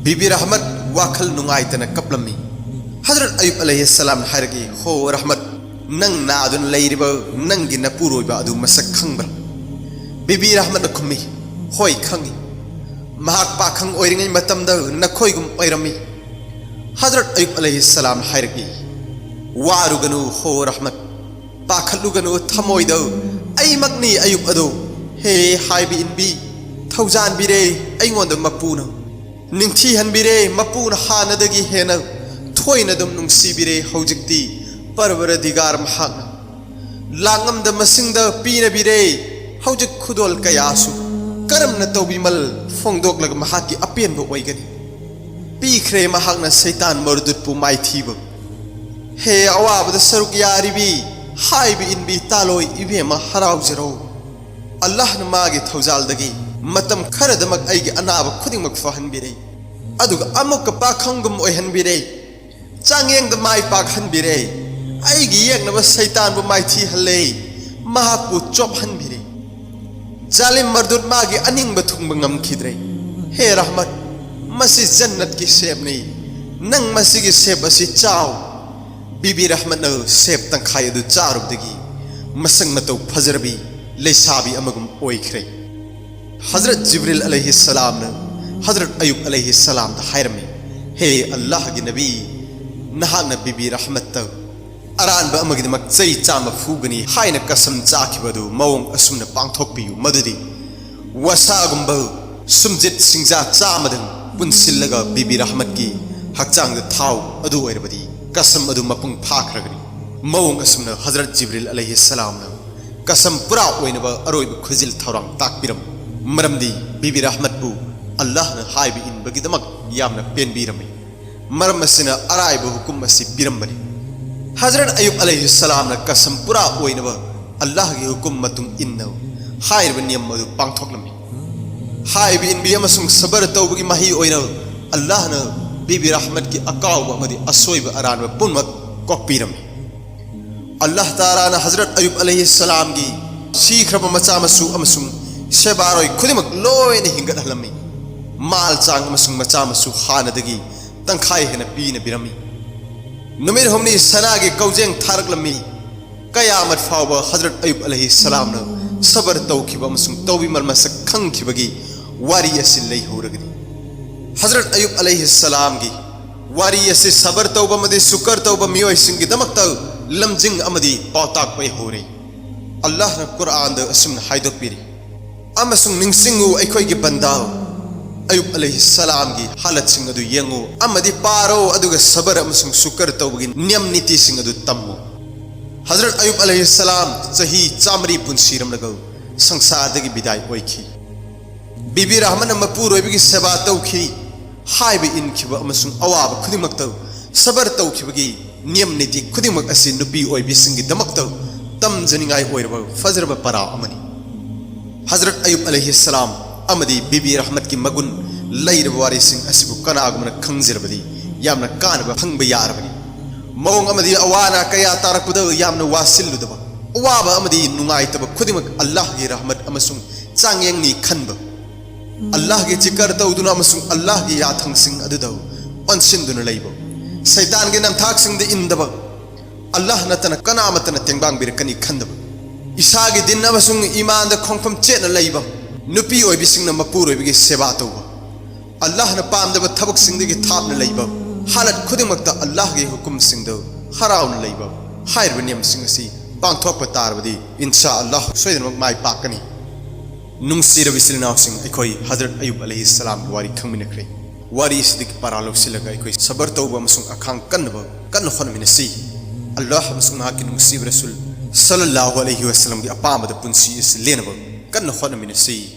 ꯕꯤꯕꯤ ꯔꯍꯃꯠ ꯋꯥꯈꯜ ꯅꯨꯡꯉꯥꯏꯇꯅ ꯀꯞꯂꯝꯃꯤ꯫ ꯍꯖꯔꯠ ꯑꯌꯨꯕ ꯑꯂꯩꯍꯤꯁꯁꯂꯥꯝꯅ ꯍꯥꯏꯔꯛꯏ, ꯍꯣ ꯔꯍꯃꯠ, "ꯅꯪ ꯅꯥꯗꯨꯅ ꯂꯩꯔꯤꯕ ꯅꯪꯒꯤ ꯅꯄꯨꯔꯣꯏꯕ ꯑꯗꯨ ꯃꯁꯛ ꯈꯪꯕ꯭ꯔꯥ?" ꯕꯤꯕꯤ ꯔꯍꯃꯠꯅ ꯈꯨꯝꯃꯤ, "ꯍꯣꯏ, ꯈꯪꯏ꯫ ꯃꯍꯥꯛ ꯄꯥꯈꯪ ꯑꯣꯏꯔꯤꯉꯩ ꯃꯇꯝꯗ ꯅꯈꯣꯏꯒꯨꯝ ꯑꯣꯏꯔꯝꯃꯤ꯫" ꯍꯖꯔꯠ ꯑꯌꯨꯕ ꯑꯂꯩꯍꯤꯁꯁꯂꯥꯝ ꯍꯥꯏꯔꯛꯏ, "ꯋꯥꯔꯨꯒꯅꯨ ꯍꯣ ꯔꯍꯃꯠ, ꯄꯥꯈꯠꯂꯨꯒꯅꯨ ꯊꯃꯣꯏꯗ, ꯑꯩꯃꯛꯅꯤ ꯑꯌꯨꯕ ꯑꯗꯣ꯫ ꯍꯦ ꯍꯥꯏꯕ ꯏꯟꯕꯤ, ꯊꯧꯖꯥꯟꯕꯤꯔꯦ ꯑꯩꯉꯣꯟꯗ ꯃꯄꯨꯅ, ꯅꯤꯡꯊꯤꯍꯟꯕꯤꯔꯦ ꯃꯄꯨꯅ ꯍꯥꯟꯅꯗꯒꯤ ꯍꯦꯟꯅ, ꯊꯣꯏꯅ ꯑꯗꯨꯝ ꯅꯨꯡꯁꯤꯕꯤꯔꯦ ꯍꯧꯖꯤꯛꯇꯤ ꯄꯔꯕꯔꯗꯤꯒꯥꯔ ꯃꯍꯥꯛꯅ꯫ ꯂꯥꯛꯉꯝꯗ ꯃꯁꯤꯡꯗ ꯄꯤꯅꯕꯤꯔꯦ ꯍꯧꯖꯤꯛ ꯈꯨꯗꯣꯜ ꯀꯌꯥꯁꯨ꯫ ꯀꯔꯝꯅ ꯇꯧꯕꯤꯃꯜ ꯐꯣꯡꯗꯣꯛꯂꯒ ꯃꯍꯥꯛꯀꯤ ꯑꯄꯦꯟꯕ ꯑꯣꯏꯒꯅꯤ? ꯄꯤꯈ꯭ꯔꯦ ꯃꯍꯥꯛꯅ ꯁꯩꯇꯥꯟ ꯃꯔꯗꯨꯠꯄꯨ ꯃꯥꯏꯊꯤꯕ꯫ ꯍꯦ ꯑꯋꯥꯕꯗ ꯁꯔꯨꯛ ꯌꯥꯔꯤꯕꯤ, ꯍꯥꯏꯕ ꯏꯟꯕꯤ ꯇꯥꯂꯣꯏ ꯏꯕꯦꯝꯃ ꯍꯔꯥꯎꯖꯔꯣ꯫ ꯑꯜꯂꯥꯍꯅ ꯃꯥꯒꯤ ꯊꯧꯖꯥꯜꯗꯒꯤ ꯃꯇꯝ ꯈꯔꯗꯃꯛ ꯑꯩꯒꯤ ꯑꯅꯥꯕ ꯈꯨꯗꯤꯡꯃꯛ ꯐꯍꯟꯕꯤꯔꯦ, ꯑꯗꯨꯒ ꯑꯃꯨꯛꯀ ꯄꯥꯈꯪꯒꯨꯝ ꯑꯣꯏꯍꯟꯕꯤꯔꯦ, ꯆꯥꯡꯌꯦꯡꯗ ꯃꯥꯏ ꯄꯥꯛꯍꯟꯕꯤꯔꯦ꯫ ꯑꯩꯒꯤ ꯌꯦꯛꯅꯕ ꯁꯩꯇꯥꯟꯕꯨ ꯃꯥꯏꯊꯤꯍꯜꯂꯦ, ꯃꯍꯥꯛꯄꯨ ꯆꯣꯞꯍꯟꯕꯤꯔꯦ꯫ ꯖꯥꯂꯤꯝ ꯃꯔꯗꯨꯠ ꯃꯥꯒꯤ ꯑꯅꯤꯡꯕ ꯊꯨꯡꯕ ꯉꯝꯈꯤꯗ꯭ꯔꯦ꯫ ꯍꯦ ꯔꯍꯃꯠ, ꯃꯁꯤ ꯖꯟꯅꯠꯀꯤ ꯁꯦꯞꯅꯤ꯫ ꯅꯪ ꯃꯁꯤꯒꯤ ꯁꯦꯞ ꯑꯁꯤ ꯆꯥꯎ꯫" ꯕꯤꯕꯤ ꯔꯍꯃꯠꯅ ꯁꯦꯞ ꯇꯪꯈꯥꯏ ꯑꯗꯨ ꯆꯥꯔꯨꯕꯗꯒꯤ ꯃꯁꯛ ꯃꯇꯧ ꯐꯖꯔꯕꯤ ꯂꯩꯁꯥꯕꯤ ꯑꯃꯒꯨꯝ ꯑꯣꯏꯈ꯭ꯔꯦ꯫ ꯍꯖꯔꯠ ꯖꯤꯕ꯭ꯔꯤꯜ ꯑꯂꯩꯍꯤꯁꯁꯂꯥꯝꯅ ꯍꯖꯔꯠ ꯑꯌꯨꯕ ꯑꯂꯩꯍꯤꯁꯁꯂꯥꯝꯗ ꯍꯥꯏꯔꯝꯃꯤ, "ꯍꯦ ꯑꯜꯂꯥꯍꯒꯤ ꯅꯕꯤ, ꯅꯍꯥꯛꯅ ꯕꯤꯕꯤ ꯔꯍꯃꯠꯇ ꯑꯔꯥꯟꯕ ꯑꯃꯒꯤꯗꯃꯛ ꯆꯩ ꯆꯥꯝꯃ ꯐꯨꯒꯅꯤ ꯍꯥꯏꯅ ꯀꯁꯝ ꯆꯥꯈꯤꯕ ꯑꯗꯨ ꯃꯑꯣꯡ ꯑꯁꯨꯝꯅ ꯄꯥꯡꯊꯣꯛꯄꯤꯌꯨ, ꯃꯗꯨꯗꯤ ꯋꯥꯁꯥꯒꯨꯝꯕ ꯁꯨꯝꯖꯤꯠ ꯁꯤꯡꯖꯥ ꯆꯥꯝꯃꯗꯪ ꯄꯨꯟꯁꯤꯜꯂꯒ ꯕꯤꯕꯤ ꯔꯍꯃꯠꯀꯤ ꯍꯛꯆꯥꯡꯗ ꯊꯥꯎ ꯑꯗꯨ ꯑꯣꯏꯔꯕꯗꯤ ꯀꯁꯝ ꯑꯗꯨ ꯃꯄꯨꯡ ꯐꯥꯈ꯭ꯔꯒꯅꯤ꯫" ꯃꯑꯣꯡ ꯑꯁꯨꯝꯅ ꯍꯖꯔꯠ ꯖꯤꯕ꯭ꯔꯤꯜ ꯑꯂꯩꯍꯤꯁꯁꯂꯥꯝꯅ ꯀꯁꯝ ꯄꯨꯔꯥ ꯑꯣꯏꯅꯕ ꯑꯔꯣꯏꯕ ꯈꯨꯖꯤꯜ ꯊꯧꯔꯥꯡ ꯇꯥꯛꯄꯤꯔꯝꯃꯤ꯫ ꯃꯔꯝꯗꯤ ꯕꯤꯕꯤ ꯔꯍꯃꯠꯄꯨ ꯑꯜꯂꯥꯍꯅ ꯍꯥꯏꯕ ꯏꯟꯕꯒꯤꯗꯃꯛ ꯌꯥꯝꯅ ꯄꯦꯟꯕꯤꯔꯝꯃꯤ꯫ ꯃꯔꯝ ꯑꯁꯤꯅ ꯑꯔꯥꯏꯕ ꯍꯨꯀꯨꯝ ꯑꯁꯤ ꯄꯤꯔꯝꯕꯅꯤ꯫ ꯍꯖꯔꯠ ꯑꯌꯨꯕ ꯑꯂꯩꯍꯤꯁꯁꯂꯥꯝꯅ ꯀꯁꯝ ꯄꯨꯔꯥ ꯑꯣꯏꯅꯕ ꯑꯜꯂꯥꯍꯒꯤ ꯍꯨꯀꯨꯝ ꯃꯇꯨꯡ ꯏꯟꯅ ꯍꯥꯏꯔꯤꯕ ꯅꯤꯌꯝ ꯑꯗꯨ ꯄꯥꯡꯊꯣꯛꯂꯝꯃꯤ꯫ ꯍꯥꯏꯕ ꯏꯟꯕꯤ ꯑꯃꯁꯨꯡ ꯁꯕꯔ ꯇꯧꯕꯒꯤ ꯃꯍꯩ ꯑꯣꯏꯅ ꯑꯜꯂꯥꯍꯅ ꯕꯤꯕꯤ ꯔꯍꯃꯠꯀꯤ ꯑꯀꯥꯎꯕ ꯑꯃꯗꯤ ꯑꯁꯣꯏꯕ ꯑꯔꯥꯟꯕ ꯄꯨꯝꯅꯃꯛ ꯀꯣꯛꯄꯤꯔꯝꯃꯤ꯫ ꯑꯜꯂꯥꯍ ꯇꯥꯂꯥꯅ ꯍꯖꯔꯠ ꯑꯌꯨꯕ ꯑꯂꯩꯍꯤꯁꯁꯂꯥꯝꯒꯤ ꯁꯤꯈ꯭ꯔꯕ ꯃꯆꯥ ꯃꯁꯨ ꯑꯃꯁꯨꯡ ꯁꯦꯕꯥꯔꯣꯏ ꯈꯨꯗꯤꯡꯃꯛ ꯂꯣꯏꯅ ꯍꯤꯡꯒꯠꯍꯜꯂꯝꯃꯤ꯫ ꯃꯥꯜ ꯆꯥꯡ ꯑꯃꯁꯨꯡ ꯃꯆꯥ ꯃꯁꯨ ꯍꯥꯟꯅꯗꯒꯤ ꯇꯪꯈꯥꯏ ꯍꯦꯟꯅ ꯄꯤꯅꯕꯤꯔꯝꯃꯤ꯫ ꯅꯨꯃꯤꯠ ꯍꯨꯝꯅꯤ ꯁꯅꯥꯒꯤ ꯀꯧꯖꯦꯡ ꯊꯥꯔꯛꯂꯝꯃꯤ꯫ ꯀꯌꯥꯃꯠ ꯐꯥꯎꯕ ꯍꯖꯔꯠ ꯑꯌꯨꯕ ꯑꯂꯩꯍꯤ ꯁꯂꯥꯝꯅ ꯁꯕꯔ ꯇꯧꯈꯤꯕ ꯑꯃꯁꯨꯡ ꯇꯧꯕꯤꯃꯜ ꯃꯁꯛ ꯈꯪꯈꯤꯕꯒꯤ ꯋꯥꯔꯤ ꯑꯁꯤ ꯂꯩꯍꯧꯔꯒꯅꯤ꯫ ꯍꯖꯔꯠ ꯑꯌꯨꯕ ꯑꯂꯩꯍꯤ ꯁꯂꯥꯝꯒꯤ ꯋꯥꯔꯤ ꯑꯁꯤ ꯁꯕꯔ ꯇꯧꯕ ꯑꯃꯗꯤ ꯁꯨꯀꯔ ꯇꯧꯕ ꯃꯤꯑꯣꯏꯁꯤꯡꯒꯤꯗꯃꯛꯇ ꯂꯝꯖꯤꯡ ꯑꯃꯗꯤ ꯄꯥꯎꯇꯥꯛ ꯑꯣꯏꯍꯧꯔꯤ꯫ ꯑꯜꯂꯥꯍꯅ ꯀꯨꯔꯑꯥꯟꯗ ꯑꯁꯨꯝꯅ ꯍꯥꯏꯗꯣꯛꯄꯤꯔꯤ, "ꯑꯃꯁꯨꯡ ꯅꯤꯡꯁꯤꯡꯉꯨ, ꯑꯩꯈꯣꯏꯒꯤ ꯕꯟꯗꯥ ꯑꯌꯨꯕ ꯑꯂꯩꯍꯤ ꯁꯂꯥꯝꯒꯤ ꯍꯥꯂꯠꯁꯤꯡ ꯑꯗꯨ ꯌꯦꯡꯉꯨ ꯑꯃꯗꯤ ꯄꯥꯔꯣ, ꯑꯗꯨꯒ ꯁꯕꯔ ꯑꯃꯁꯨꯡ ꯁꯨꯀꯔ ꯇꯧꯕꯒꯤ ꯅꯤꯌꯝ ꯅꯤꯇꯤꯁꯤꯡ ꯑꯗꯨ ꯇꯝꯃꯨ꯫" ꯍꯖꯔꯠ ꯑꯌꯨꯕ ꯑꯂꯩꯍꯤ ꯁꯂꯥꯝ ꯆꯍꯤ ꯆꯥꯃꯔꯤ ꯄꯨꯟꯁꯤꯔꯝꯂꯒ ꯁꯪꯁꯥꯔꯗꯒꯤ ꯕꯤꯗꯥꯏ ꯑꯣꯏꯈꯤ꯫ ꯕꯤꯕꯤ ꯔꯍꯃꯟꯅ ꯃꯄꯨꯔꯣꯏꯕꯒꯤ ꯁꯦꯕꯥ ꯇꯧꯈꯤ꯫ ꯍꯥꯏꯕ ꯏꯟꯈꯤꯕ ꯑꯃꯁꯨꯡ ꯑꯋꯥꯕ ꯈꯨꯗꯤꯡꯃꯛꯇ ꯁꯕꯔ ꯇꯧꯈꯤꯕꯒꯤ ꯅꯤꯌꯝ ꯅꯤꯇꯤ ꯈꯨꯗꯤꯡꯃꯛ ꯑꯁꯤ ꯅꯨꯄꯤ ꯑꯣꯏꯕꯤꯁꯤꯡꯒꯤꯗꯃꯛꯇ ꯇꯝꯖꯅꯤꯡꯉꯥꯏ ꯑꯣꯏꯔꯕ ꯐꯖꯔꯕ ꯄꯔꯥ ꯑꯃꯅꯤ꯫ ꯍꯖꯔꯠ ꯑꯌꯨꯕ ꯑꯂꯩꯍꯤ ꯁꯂꯥꯝ ꯑꯃꯗꯤ ꯕꯤꯕꯤ ꯔꯍꯃꯠꯀꯤ ꯃꯒꯨꯟ ꯂꯩꯔꯕ ꯋꯥꯔꯤꯁꯤꯡ ꯑꯁꯤꯕꯨ ꯀꯅꯥꯒꯨꯝꯕꯅ ꯈꯪꯖꯔꯕꯗꯤ ꯌꯥꯝꯅ ꯀꯥꯟꯅꯕ ꯐꯪꯕ ꯌꯥꯔꯕꯅꯤ꯫ ꯃꯑꯣꯡ ꯑꯃꯗꯤ ꯑꯋꯥ ꯑꯅꯥ ꯀꯌꯥ ꯇꯥꯔꯛꯄꯗ ꯌꯥꯝꯅ ꯋꯥꯁꯤꯜꯂꯨꯗꯕ, ꯑꯋꯥꯕ ꯑꯃꯗꯤ ꯅꯨꯡꯉꯥꯏꯇꯕ ꯈꯨꯗꯤꯡꯃꯛ ꯑꯜꯂꯥꯍꯒꯤ ꯔꯍꯃꯠ ꯑꯃꯁꯨꯡ ꯆꯥꯡꯌꯦꯡꯅꯤ ꯈꯟꯕ, ꯑꯜꯂꯥꯍꯒꯤ ꯖꯤꯀꯔ ꯇꯧꯗꯨꯅ ꯑꯃꯁꯨꯡ ꯑꯜꯂꯥꯍꯒꯤ ꯌꯥꯊꯪꯁꯤꯡ ꯑꯗꯨꯗ ꯑꯣꯟꯁꯤꯟꯗꯨꯅ ꯂꯩꯕ, ꯁꯩꯇꯥꯟꯒꯤ ꯅꯝꯊꯥꯛꯁꯤꯡꯗ ꯏꯟꯗꯕ, ꯑꯜꯂꯥꯍ ꯅꯠꯇꯅ ꯀꯅꯥꯃꯠꯇꯅ ꯇꯦꯡꯕꯥꯡꯕꯤꯔꯛꯀꯅꯤ ꯈꯟꯗꯕ, ꯏꯁꯥꯒꯤ ꯗꯤꯟ ꯑꯃꯁꯨꯡ ꯏꯃꯥꯟꯗ ꯈꯣꯡꯐꯝ ꯆꯦꯠꯅ ꯂꯩꯕ, ꯅꯨꯄꯤ ꯑꯣꯏꯕꯤꯁꯤꯡꯅ ꯃꯄꯨꯔꯣꯏꯕꯒꯤ ꯁꯦꯕꯥ ꯇꯧꯕ, ꯑꯜꯂꯥꯍꯅ ꯄꯥꯝꯗꯕ ꯊꯕꯛꯁꯤꯡꯗꯒꯤ ꯊꯥꯞꯅ ꯂꯩꯕ, ꯍꯥꯂꯠ ꯈꯨꯗꯤꯡꯃꯛꯇ ꯑꯜꯂꯥꯍꯒꯤ ꯍꯨꯀꯨꯝꯁꯤꯡꯗ ꯍꯔꯥꯎꯅ ꯂꯩꯕ, ꯍꯥꯏꯔꯤꯕ ꯅꯤꯌꯝꯁꯤꯡ ꯑꯁꯤ ꯄꯥꯡꯊꯣꯛꯄ ꯇꯥꯔꯕꯗꯤ, ꯏꯟꯁꯥ ꯑꯜꯂꯥꯍ ꯁꯣꯏꯗꯅꯃꯛ ꯃꯥꯏ ꯄꯥꯛꯀꯅꯤ꯫ ꯅꯨꯡꯁꯤꯔꯕ ꯏꯆꯤꯜ ꯏꯅꯥꯎꯁꯤꯡ, ꯑꯩꯈꯣꯏ ꯍꯖꯔꯠ ꯑꯌꯨꯕ ꯑꯂꯩꯍꯤ ꯁꯂꯥꯝꯒꯤ ꯋꯥꯔꯤ ꯈꯪꯃꯤꯟꯅꯈ꯭ꯔꯦ꯫ ꯋꯥꯔꯤ ꯑꯁꯤꯗꯒꯤ ꯄꯔꯥ ꯂꯧꯁꯤꯜꯂꯒ ꯑꯩꯈꯣꯏ ꯁꯕꯔ ꯇꯧꯕ ꯑꯃꯁꯨꯡ ꯑꯈꯥꯡ ꯀꯟꯅꯕ ꯀꯟꯅ ꯍꯣꯠꯅꯃꯤꯟꯅꯁꯤ꯫ ꯑꯜꯂꯥꯍ ꯑꯃꯁꯨꯡ ꯃꯍꯥꯛꯀꯤ ꯅꯨꯡꯁꯤꯕ ꯔꯁꯨꯜ ꯁꯜꯂꯜꯂꯥꯍꯨ ꯑꯂꯩꯍꯤ ꯋꯥꯁꯂꯝꯒꯤ ꯑꯄꯥꯝꯕꯗ ꯄꯨꯟꯁꯤ ꯑꯁꯤ ꯂꯦꯟꯅꯕ ꯀꯟꯅ ꯍꯣꯠꯅꯃꯤꯟꯅꯁꯤ꯫